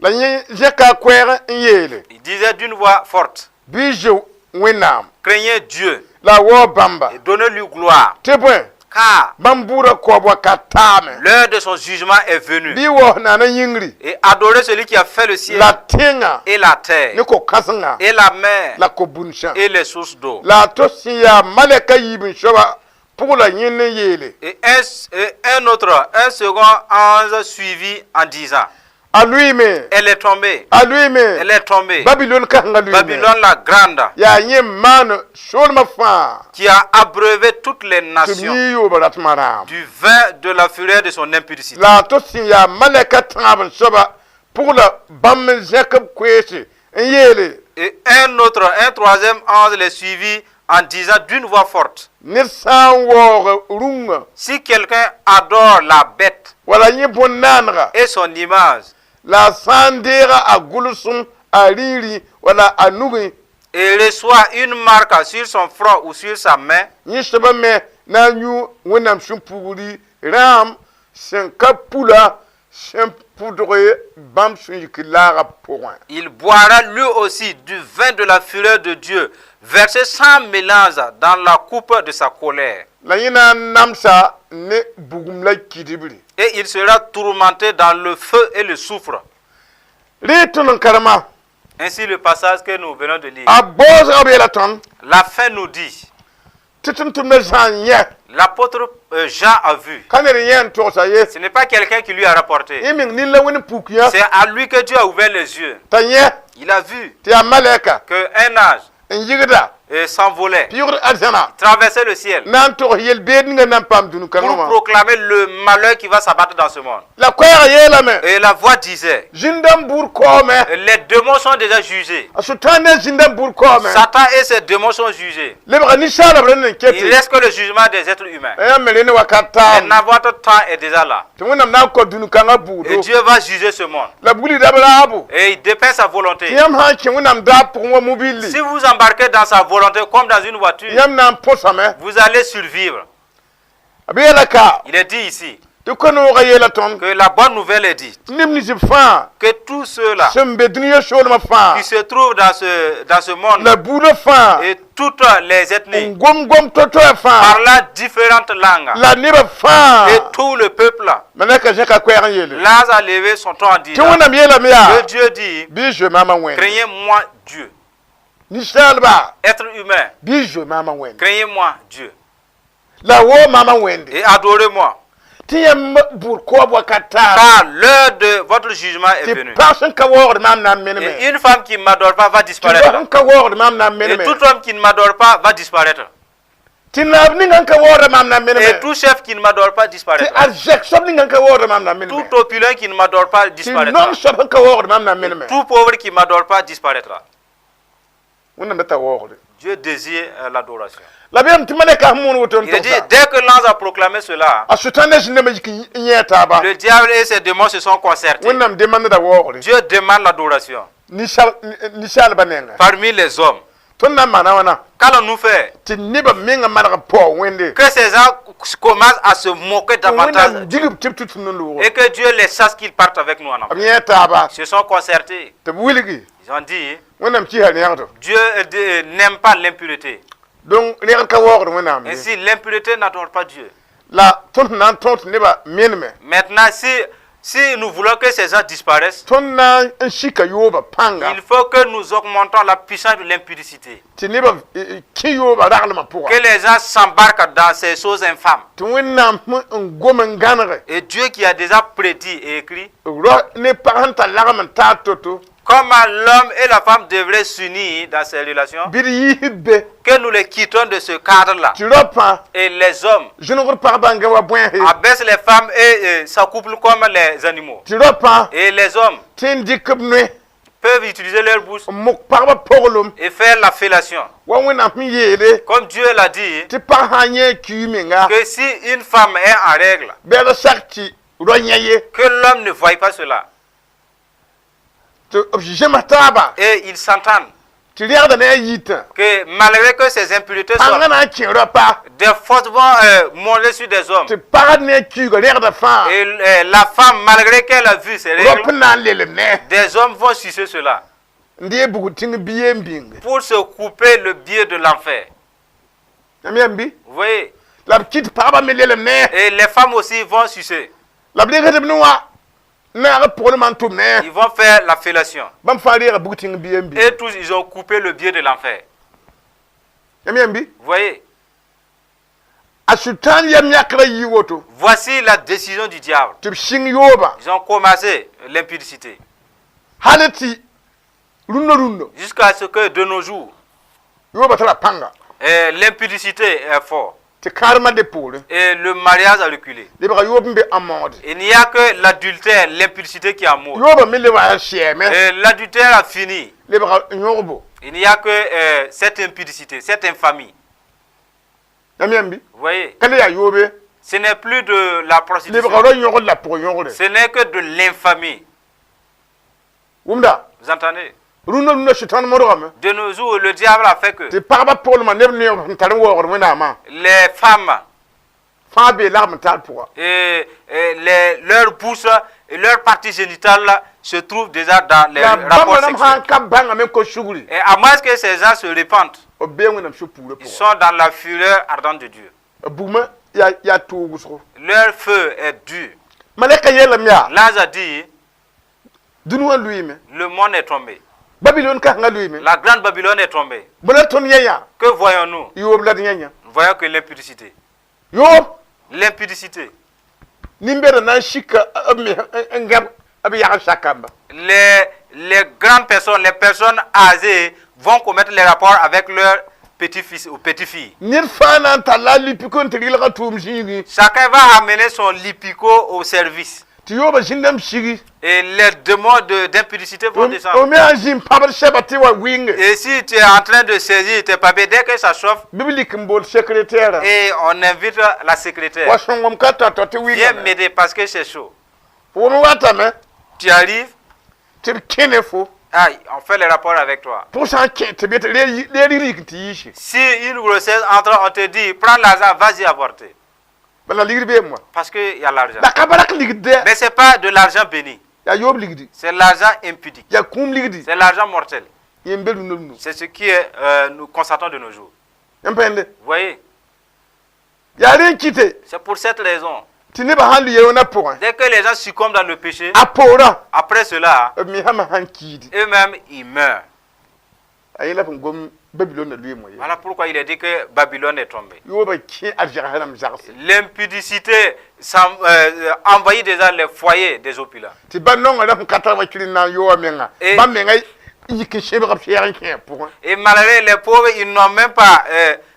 La yẽ zẽka a koɛɛg n yeele. Il disait d'une voix forte, Bɩ zoe Wẽnnaam. Craignez Dieu La a waoog bãmba. Et donnez-lui gloire, Tɩ bõe car bãmb bʋʋdã kaoob wakat taame. L'heure de son jugement est venue. Bɩ waoos naana yĩngri. Et adorez celui qui a fait le ciel La tẽngã. Et la terre Ne ko-kãsenga. Et la mer La ko-bũnsã. Et les sources d'eau. La a to sẽn yaa malɛka yiib n soaba pʋg la yẽnd n yeele. Et un autre, un second ange suivit en disant, A lʋɩɩme. Elle est tombée, A lʋɩɩme. Elle est tombée. Babilon kãsengã lʋɩɩme. Babylone la grande, Yaa yẽ n maan soolmã fãa. Qui a abreuvé toutes les Tɩ nations b yɩ yooba ratmã rãam. Du vin de la fureur de son impudicité. La a to sẽn yaa malɛka tãab n soaba pʋg la bãmb n zẽk b koeese n yeele. Et un autre, un troisième ange les suivit en disant d'une voix forte, Ned sã n waoog rũngã. Si quelqu'un adore la bête Wala yẽ bõn-naanega. Et son image La a sã n deega a gʋlsem a rĩirĩ wala a nugẽ. Et reçoit une marque sur son front ou sur sa main, Yẽ soabã me na n yũ Wẽnnaam sũ-pugri rãam sẽn ka pula sẽn pʋdg bãmb sũ-yik laagã pʋgẽ. Il boira lui aussi du vin de la fureur de Dieu, versé sans mélange dans la coupe de sa colère. La yẽ na n namsa ne bugum la kidibri. Et il sera tourmenté dans le feu et le soufre. Rɩ tõnd n karema. Ainsi le passage que nous venons de lire. A baoosgã b yeela tõnd. La fin nous dit, Tɩ tʋm-tʋmdã zã n yẽ. L'apôtre Jean a vu. Ka ned yẽ n togsa ye. Ce n'est pas quelqu'un qui lui a rapporté. Yẽ meng nin la Wẽnd puk yã. C'est à lui que Dieu a ouvert les yeux. T'a yẽ. Il a vu Tɩ yaa malɛka. qu'un ange N yɩgda. s'envolait, Tɩ yʋgd arzãna traversait le ciel na n tog yel-beed ninga na n paam dũni-kãngã pour wã. Proclamer le malheur qui va s'abattre dans ce monde. La koɛɛgã yeelame Et la voix disait, zĩn-dãmb buud kaoome. Les démons sont déjà jugés. A Sʋtãan ne zĩn-dãmb buud kaoome. Satan et ses démons sont jugés. Lebga ninsaalb rẽnd n Il kete. Reste que le jugement des êtres humains. Yãmb me rẽnd wakat taam. Maintenant, votre temps est déjà là. Tɩ Wẽnnaam na n kao dũni-kãngã Et buudo. Dieu va juger ce monde. La b wilgda b raabo. Et il dépeint sa volonté. Tɩ yãmb sã n kẽ Wẽnnaam daab pʋgẽ wa mobilli, Si vous embarquez dans sa volonté comme dans une voiture, yãmb na n põsame. Vous allez survivre. B yeela ka Il est dit ici tɩ koe-noogã yeela tõnd que la bonne nouvelle est dite. Neb nins b fãa Que tous ceux-là sẽn be dũniyã soolmã fãa qui se trouvent dans ce monde la buudã fãa et toutes les ethnies, n gom-gom to-toa fãa parlant différentes langues, la nebã fãa et tout le peuple, malɛka zẽka koɛɛg n yeele l'ange a levé son ton en tɩ disant Wẽnnaam yeelame yaa que Dieu dit, bɩ y zoe maamã Wẽnde. Craignez-moi Dieu. Ninsaalba Être humain, bɩ y zoe maamã Wẽnde. Craignez-moi Dieu La woo maamã Wẽnde. Et adorez-moi. Tɩ yãmb buud koab wakat taab Car l'heure de votre jugement est tɩ venue. pag sẽn ka waoogd maam na n meneme. Et une femme qui ne m'adore pas va Tɩ disparaître. rao sẽn ka waoogd maam na n Et meneme. tout homme qui ne m'adore pas va disparaître. Tɩ naab ning n ka waoogda maam na n Et meneme. tout chef qui ne m'adore pas Tɩ disparaîtra. arzɛk soab ning n ka waoogda maam na n meneme. Tout opulent qui ne m'adore pas Tɩ disparaîtra. nong soab sẽn ka waoogd maam na n meneme. Tout pauvre qui ne m'adore pas disparaîtra. Wẽnnaam da t'a waoogde. Dieu désire l'adoration. La b yeelame tɩ malɛka sẽn moon woto n Il est dit, togsa dès que l'ange a proclamé cela, a Sʋtãan ne zĩndãmbã yik n yẽ taaba. Le diable et ses démons se sont concertés. Wẽnnaam demandda waoogre Dieu demande l'adoration ninsaalbã nenga. Parmi les hommes. Tõnd na n maana wãna Qu'allons-nous faire? Tɩ nebã mengã maneg n paoog Wẽnde. Que ces gens commencent à se moquer davantage Wẽnnaam digb tɩ b tʋ tɩ no-loogr. Et que Dieu les chasse, qu'ils partent avec nous en enfer. B yẽ taaba Ils se sont concertés. Tɩ b wilgi. Ils ont dit, Wẽnnaam kɩsa rẽgdo. Dieu n'aime pas l'impureté. Donc rẽgd ka waoogd Wẽnnaam ye. Ainsi, l'impureté n'adore pas Dieu. La tõnd sẽn na n tõog tɩ nebã meneme, Maintenant, si nous voulons que ces gens disparaissent, tõnd na n sika yoobã pãnga il faut que nous augmentons la puissance de l'impudicité. Tɩ nebã kẽ yoobã raglmã pʋga. Que les gens s'embarquent dans ces choses infâmes. Tɩ Wẽnnaam sẽn n gom n gãnege Et Dieu qui a déjà prédit et écrit rao ne pag sẽn tar lagm n taar to-to comment l'homme et la femme devraient s'unir dans ces relations, bɩ d yiisb be que nous les quittons de ce cadre-là. Tɩ raopã Et les hommes zũnegd pagba n gã wa bõese abaissent les femmes et s'accouplent comme les animaux. Tɩ raopã Et les hommes tɩ n dɩk b noe peuvent utiliser leur bouche n mok pagba poglem et faire la fellation. Wa Wẽnnaam sẽn yeele Comme Dieu l'a dit, tɩ pag sã n yẽ kiu menga que si une femme est en règle, bɩ d sak tɩ rao yẽ ye que l'homme ne voie pas cela. Tɩ b zems taaba Et ils s'entendent tɩ rẽgda ne a yitã que malgré que ces impuretés pãngã sortent, na n kẽ raopa des forces vont monter sur des hommes. Tɩ pagd ne a kiuga rẽgda fãa Et la femme, malgré qu'elle a vu ces règles, rao n na n lelem ne des hommes vont sucer cela n dee bugd tĩng bi n bĩnge. Pour se couper le biais de l'enfer. Yãmb yãmb bɩ Vous voyez? La b kɩt pagba me lelem ne Et les femmes aussi vont sucer. La b rɩgsd b ne wã naag pʋglmã n tʋm ne Ils vont faire la fellation. bãmb fãa reega bug tĩng bi n bĩng. Et tous, ils ont coupé le biais de l'enfer. Yãmb yãmb bɩ Vous voyez? A Sʋtãan yam yãkrã yɩ woto Voici la décision du diable. Tɩ b sɩng yoobã Ils ont commencé l'impudicité. Hal tɩ rũndã rũndã Jusqu'à ce que de nos jours, yoobã tara pãnga l'impudicité est forte. Tɩ kãadmã de poorẽ Et le mariage a reculé. Lebga yoob n be ã maoode. Il n'y a que l'adultère, l'impudicité qui a mort. Yoobã me lebga sɛɛme Et l'adultère a fini. Lebga yõgbo. Il n'y a que cette impudicité, cette infamie. Yãmb yãmb bɩ Vous voyez? Ka le yaa yoobe. Ce n'est plus de la prostitution. Lebga rao yõgd la pʋg yõgre. Ce n'est que de l'infamie. Wʋmda Vous entendez? Rũndã rũndã Sʋtãan modgame De nos jours, le diable a fait que tɩ pagba poglmã neb neoog sẽn tar n waoogd Wẽnnaamã les femmes fãa bee lagm n taar pʋga et leur bouche et leur partie génitale se trouvent déjà dans les la rapports bãmb rãmb sã sexuels. n ka bãngame n kos sugri Et à moins que ces gens se répandent, b bee Wẽnnaam sũ-puurã ils pʋga sont dans la fureur ardente de Dieu. B bugmã yaa yaa toog wʋsgo. Leur feu est dur. Malɛka yeelame yaa L'ange a dit, dũni wã lʋɩɩme le monde est tombé. Babylone kãsengã lʋɩɩme. La grande Babylone est tombée. Bõe la tõnd yẽ yã? Que voyons-nous? Yoob la d yẽ yã. Nous voyons que l'impudicité. Yoob. L'impudicité. Nin-bɛda na n sika b mes n gãb b yagl sakamba. Les grandes personnes, les personnes âgées vont commettre les rapports avec leurs petits-fils, aux petites-filles. Ned fãa na n talla a lipiko n tɩ rɩlga tʋʋm zĩigẽ. Chacun va amener son lipico au service. Tɩ yoobã zĩndame sigi. Et les démons d'impudicité vont descendre. O me sã n zĩ n pãbd sɛba tɩ wa wɩnge. Et si tu es en train de saisir tes papiers, dès que ça chauffe, bɩ b lik n bool secrétaire. Et on invite la secrétaire. Wa sõngem ka tao-tao tɩ Viens wɩngame. M'aider parce que c'est chaud. Fo wʋm watame. Tu arrives, Tɩ b kẽne fo. Ah, on fait les rapports avec toi. Pʋg sã n kẽ tɩ b yetɩ rig tɩ yiise. Si une grossesse entre, on te dit, prends l'argent, vas-y avorter. Bala ligd beem wã. Parce qu'il y a l'argent. La ka barak ligd dɛ. Mais ce n'est pas de l'argent béni, Yaa yoob ligdi. C'est l'argent impudique. Yaa kũum ligdi. C'est l'argent mortel. Yẽ n be rũndã rũndã. C'est ce qui est, nous constatons de nos jours. Yãmb pa yẽnde. Vous voyez, Yaa rẽ n kɩte c'est pour cette raison. Tɩ nebã sãn lʋ yel-wẽnã pʋgẽ. Dès que les gens succombent dans le péché, A poorã après cela, b mesãmã sãn kiidi. Eux-mêmes, ils meurent. A yẽla sẽn gom Babilon na lʋɩɩm wã ye. Voilà pourquoi il est dit que Babylone est tombée. Yoobã kẽ a vɛgsã rãmb zagse. L'impudicité envahit déjà les foyers des opulents. Tɩ ba nongã ra sẽn ka tar wa kɩr n na n yooa menga. Eh. Bãmb menga yik n sẽbg b sɛɛg n kẽ a pʋgẽ. Et malgré les pauvres, ils n'ont même pas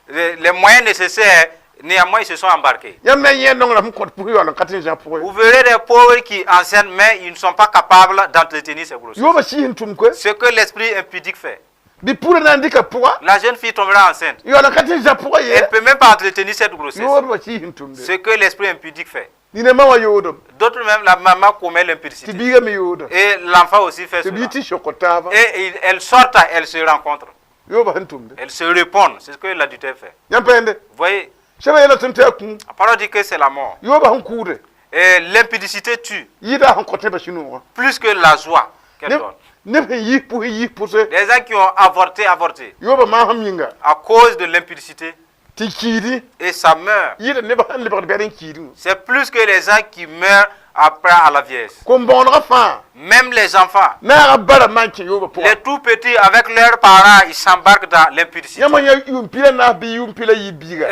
les moyens nécessaires. Néanmoins, ils se sont embarqués. Yãmb na yẽ nongrã sẽn kõt pʋs yaool n ka tɩ n zã pʋgẽ. Vous verrez des pauvres qui enseignent, mais ils ne sont pas capables d'entretenir ces grossesses. Yoobã sɩɩs n tʋm koe. Ce que l'esprit impudique fait. Bɩ pʋrã na n dɩka pʋga. La jeune fille tombera enceinte. Yaool n ka tɩ n zã pʋgã ye. Elle ne peut même pas entretenir cette grossesse. Yoobã sɩɩs n tʋmde. Ce que l'esprit impudique fait. Nina ma wã yoodem. D'autres même, la maman commet Tɩ l'impudicité. biigã me yooda. Et l'enfant aussi fait Tɩ cela. bii tɩ sok taaba. Et elles sortent, elles se rencontrent. Yoobã sẽn tʋmde. Elles se répondent. C'est ce que l'adultère fait. Yãmb pa yẽnde. Vous voyez, Sɛbã yeela tõnd tɩ yaa kũum. La parole dit que c'est la mort. Yoobã sẽn kʋʋde. Et l'impudicité tue Yɩɩda sẽn kõt nebã sũ-noogã. Plus que la joie qu'elle donne. Neb sẽn yis pʋs n yis pʋse. Des gens qui ont avorté, avorté Yoobã maasem yĩnga. À cause de l'impudicité Tɩ kiidi. Et ça meurt. Yɩɩda nebã sẽn lebgd bɛd n kiidẽ wã. C'est plus que les gens qui meurent après à la vieillesse. Kom-bõonegã fãa. Même les enfants, Naagã bara maan kẽ yoobã pʋgã. Les tout petits avec leurs parents, ils s'embarquent dans l'impudicité. Yãmb yã yʋʋm pila naas bɩ yʋʋm pila yiib biiga.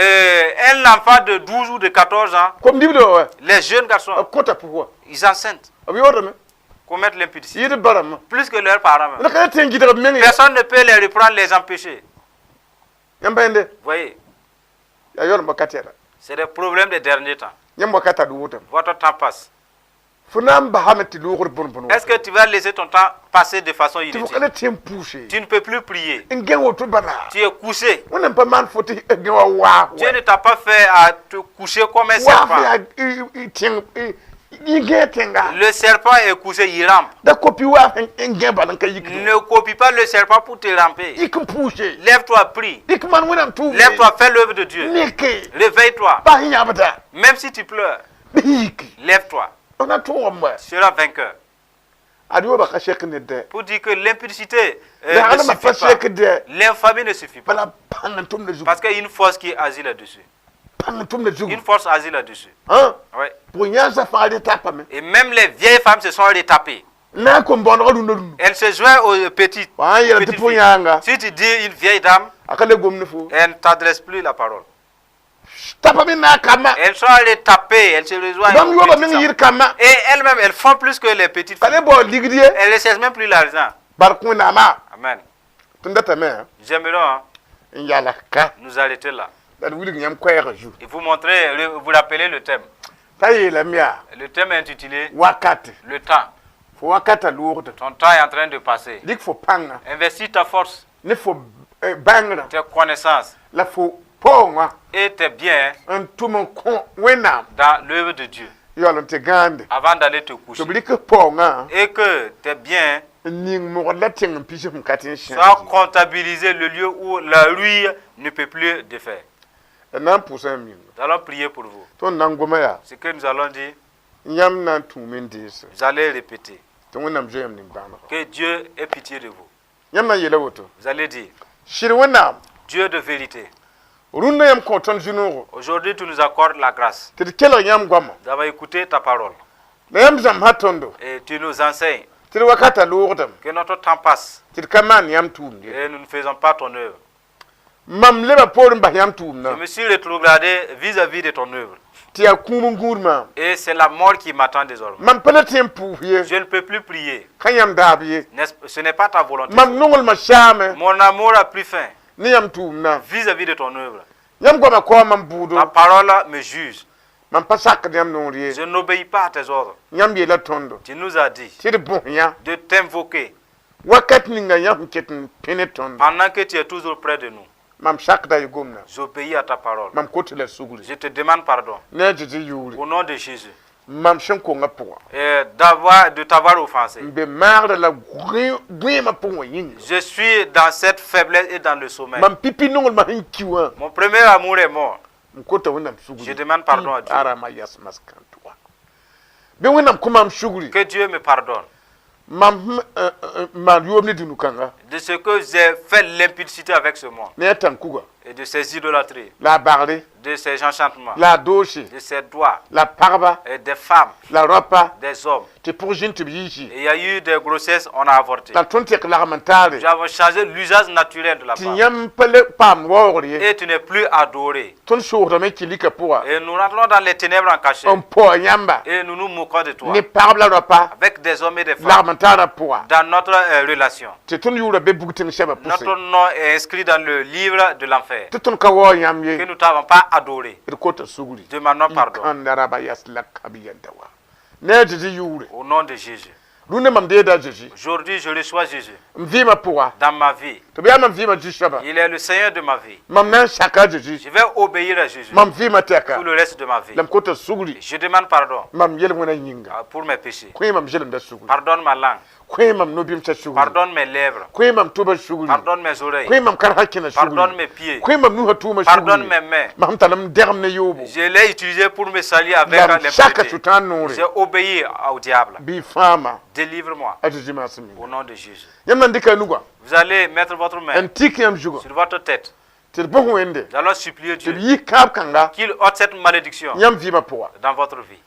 Un enfant de 12 ou de 14 ans, Kom-dibdã wã. Les jeunes garçons, B kõta pʋs wã. Ils enceintent, B yoodame. Commettent l'impudicité. Yɩɩd barame. Plus que leurs parents même. La ka tɩ n gɩdg b meng ye. Personne ne peut les reprendre, les empêcher. Yãmb pa yẽnde. Vous voyez, Yaa yaoolem wakat yɛla. C'est des problèmes des derniers temps. Yãmb wakata d wʋtame. Votre temps passe. Fo na n basame tɩ loogd bõn-bõn. Est-ce que tu vas laisser ton temps passer de façon Tɩ fo inutile? ka le tɩ n pʋʋse. Tu ne peux plus prier. N gẽ woto bala. Tu es couché. Wẽnnaam pa maan fo tɩ gẽ wa waaf. Dieu ne t'a pas fait à te coucher comme un Waaf serpent. yaa tẽng yẽ gẽ tẽnga. Le serpent est couché, il rampe. Da kopi waaf n gẽ bal n ka yikd. Ne copie pas le serpent pour te ramper. Yik n pʋʋse. Lève-toi, prie. Yik maan Wẽnnaam tʋʋmde. Lève-toi, fais l'œuvre de Dieu. Neke. Réveille-toi. Bas sẽn yãbda. Même si tu pleures, Bɩ yiki. Lève-toi. B na tõogame wa. Tu seras vainqueur. Ad yoobã ka sek ned dɛ. Pour dire que l'impudicité La ne adama pa suffit pas. sek dɛ. L'infamie ne suffit pas. Bala pãng n tʋmda zugu. Parce qu'il y a une force qui agit là-dessus. Pãng n tʋmda zugu. Une force agit là-dessus. Hã? Ouais. Pʋgẽ yãnsã fãa retapame. Et même les vieilles femmes se sont retapées. Na n kom-bõonegã rũndã rũndã. Elles se joignent aux petites. Wa sã n yeela tɩ Petites pʋg filles. yãanga. Si tu dis une vieille dame, A ka le gom ne fo. Elle ne t'adresse plus la parole. Tapame naag kambã. Elles sont allées taper, elles se rejoignent Bãmb aux yoobã petites meng femmes. yɩr kambã. Et elles-mêmes, elles font plus que les petites Ka filles. le bao ligd ye. Elles ne cherchent même plus l'argent. Bark Wẽnnaamã. Amen. Tõnd datame J'aimerais, hein, n yaala ka. Nous arrêter là. La d wilg yãmb koɛɛgã zu. Et vous montrer, vous rappeler le thème. T'a yeelame yaa. Le thème est intitulé Wakat. Le temps. Fo wakata loogda. Ton temps est en train de passer. Dɩk fo pãnga. Investis ta force, Ne fo bãngrã. Tes connaissances La fo paoongã. Et tes biens N tʋm n kõ Wẽnnaam. Dans l'œuvre de Dieu Yaool n tɩ gãande. Avant d'aller te coucher. Tɩ b rɩk paoongã. Et que tes biens N ning mogd la tẽng n pis sẽn ka tɩ n soient sẽn. Comptabilisés, le lieu où la rouille ne peut plus défaire. D na n pʋʋsã yãmb yĩnga. Nous allons prier pour vous. Tõnd na n goma yaa. Ce que nous allons dire, Yãmb na n tũume n deese. Vous allez répéter. Tɩ Wẽnnaam zoe yãmb nimbãanega. Que Dieu ait pitié de vous. Yãmb na n yeela woto. Vous allez dire, Sɩd Wẽnnaam. Dieu de vérité, Rũndã yãmb kõ tõnd zu-noogo. Aujourd'hui tu nous accordes la grâce. Tɩ d kelg yãmb goamã. Nous avons écouté ta parole La yãmb zãmsa tõndo. Et tu nous enseignes Tɩ d wakata loogdame. Que notre temps passe Tɩ d ka maan yãmb tʋʋmd ye. Et nous ne faisons pas ton œuvre. Mam leba poor n bas yãmb Je tʋʋmdã. Me suis rétrogradé vis-à-vis de ton œuvre. Tɩ yaa kũum n gũud maam. Et c'est la mort qui m'attend désormais. Mam pa le tɩ n pʋʋs ye. Je ne peux plus prier. Ka yãmb daab ye. Ce n'est pas ta volonté. Mam nonglmã saame. Mon amour a pris fin. Ne yãmb tʋʋmdã. Vis-à-vis de ton œuvre. Yãmb goamã kaoa mam bʋʋdo. Ta parole me juge. Mam pa sakd yãmb noor ye. Je n'obéis pas à tes ordres. Yãmb yeela tõndo. Tu nous as dit tɩ d bõs yã. De t'invoquer Wakat ninga yã sẽn ket n pẽ ne tõndo. Pendant que tu es toujours près de nous. Mam sakda y gomdã. J'obéis à ta parole. Mam kot la sugri. Je te demande pardon. Ne a Zeezi yʋʋre. Au nom de Jésus. Mam sẽn konga pʋga. Et de t'avoir offensé. N be maagrã la gõeemã pʋgẽ wã yĩnga. Je suis dans cette faiblesse et dans le sommeil. Mam pipi nonglmã sẽn ki wã. Mon premier amour est mort. N kota Wẽnnaam sugri. Je demande pardon à Dieu. Arama yasmas kãn-tʋga. Bɩ Wẽnnaam kõ maam sugri. Que Dieu me pardonne. Mam sẽn maan yoob ne dũni-kãnga. De ce que j'ai fait l'impudicité avec ce monde. Ne a tãn-kuga. Et de ces idolâtries. La a bagre. De ces enchantements. La a doose. De ces doigts. La pagba. Et des femmes. La rapa. Des hommes. Tɩ pʋg zĩnd tɩ b yiisi. Et il y a eu des grossesses, on a avorté. La tõnd tek lagm n taare. Nous avons changé l'usage naturel de la Tɩ femme. Yãmb pa le paam waoogr ye. Et tu n'es plus adoré. Tõnd soosdame kɩ lika pʋga. Et nous rentrons dans les ténèbres en cachette. N paoa yãmba. Et nous nous moquons de toi. Ne pagb la rapa. Avec des hommes et des femmes. Lagm n taarã pʋga. Dans notre relation. Tɩ tõnd yʋʋra be bug tẽng sɛbã pʋse. Notre nom est inscrit dans le livre de l'enfer. Tɩ tõnd ka waoog yãmb ye. Que nous t'avons pas adoré. D kota sugri. Demandons pardon. Kãnda raba yas la kab yɛnda wa. Ne a Zeezi yʋʋre. Au nom de Jésus. Rũndã mam deeda a Zeezi. Aujourd'hui, je reçois Jésus M vɩɩmã pʋga. Dans ma vie. Tɩ b yaa mam vɩɩmã zu-soaba. Il est le Seigneur de ma vie. Mam na n saka a Zeezi. Je vais obéir à Jésus Mam vɩɩmã tɛka. Tout le reste de ma vie. La m kota sugri. Je demande pardon Mam yel-wẽnã yĩnga. Pour mes péchés. Kõ mam zelemdã sugri. Pardonne ma langue. Kõ mam no-bɩmsã sugri. Pardonne mes lèvres. Kõ mam tʋbã sugri. Pardonne mes oreilles. Kõ mam karsa kẽna sugri. Pardonne mes pieds. Kõ mam nusã tʋʋmã Pardonne sugri. Mes mains. Mam tall m dɛgem ne yoobo. Je l'ai utilisé pour me salir avec La m saka l'impureté. Sʋtãan noore. J'ai obéi au diable. Bɩ fãama. Délivre-moi A Zeezi maasem au nom de Jésus. Yãmb na n dɩka a nugã. Vous allez mettre votre main N tik yãmb zugã. Sur votre tête. Tɩ d bõs Wẽnde. Nous allons supplier Tɩ b Dieu yis kãab kãnga. Qu'il ôte cette malédiction Yãmb vɩɩmã pʋga. Dans votre vie.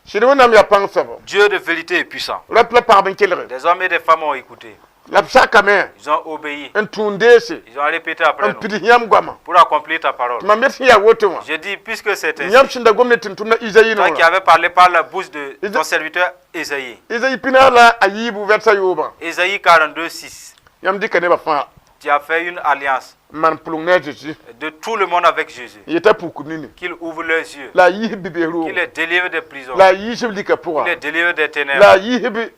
Sɩd Wẽnnaam yaa pãng soabo. Dieu de vérité est puissant. Rap la pagb n kelge. Des hommes et des femmes ont écouté. La b sakame. Ils ont obéi. N tũun deese. Ils ont répété après N nous pids yãmb goamã. Pour accomplir ta parole. Tɩ mam yet sẽn yaa woto wã. Je dis, puisque c'est ainsi, Yãmb sẽn da gom ne tʋm-tʋmdã Izayi toi qui noorã. avais parlé par la bouche de Isa- ton serviteur Ésaïe. Izayi pinaar la a yiibu vɛrsa yoobã. Ésaïe 42, 6. Yãmb dɩka nebã fãa. Tu as fait une alliance N maan pʋleng ne a Zeezi. De tout le monde avec Jésus. N yeta pukb nini. Qu'il ouvre leurs yeux. La a yiis bi-bees roogã. Qu'il les délivre des prisons. La a yiis b lika pʋga. Qu'il les délivre des ténèbres. La a yiis b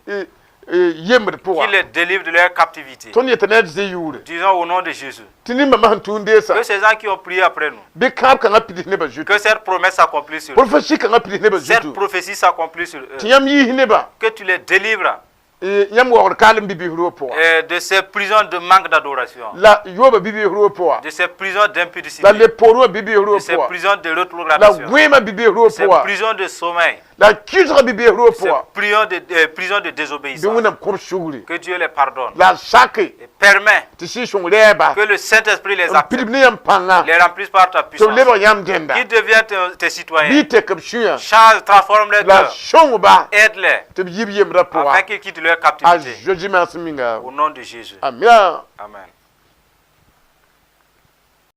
yembd pʋga. Qu'il les délivre de leur captivité. Tõnd yeta ne a Zeezi yʋʋre. Disons au nom de Jésus. Tɩ nimbãmbã sẽn tũun deesa. Que ces gens qui ont prié après nous, Bɩ kãab kãngã pids nebã zutu. Que cette promesse s'accomplisse sur eux. Prophétie kãngã pids nebã Cette zutu. Prophétie s'accomplisse sur eux. Tɩ yãmb yiis nebã. Que tu les délivres Yãmb waoogd kaalem bi-bees roog pʋga. De ces prisons de manque d'adoration, La yooba bi-bees roog pʋga. De ces prisons d'impudicité, La le poor wã bi-bees de roog ces pʋga. prisons de La rétrogradation, gõeemã bi-bees roog de ces pʋga. Prisons de sommeil, La kɩsgã bi-bees roog ces pʋga. prisons de Bɩ désobéissance. Wẽnnaam kõb sugri. Que Dieu les pardonne La a sake. Et permet Tɩ Sɩɩg-sõng rɛɛba. Que le Saint-Esprit les N accepte, pidb ne yãmb pãnga. Les remplisse par ta Tɩ b puissance, lebg yãmb dẽnda. Qu'ils deviennent tes citoyens. Bɩ tek b sũyã. Change, transforme leur La cœur, sõngba. Aide-les Tɩ b yib yembrã pʋga. Afin qu'ils quittent leur A captivité. Zeezi maasem minga. Au nom de Jésus. Amina. Amen.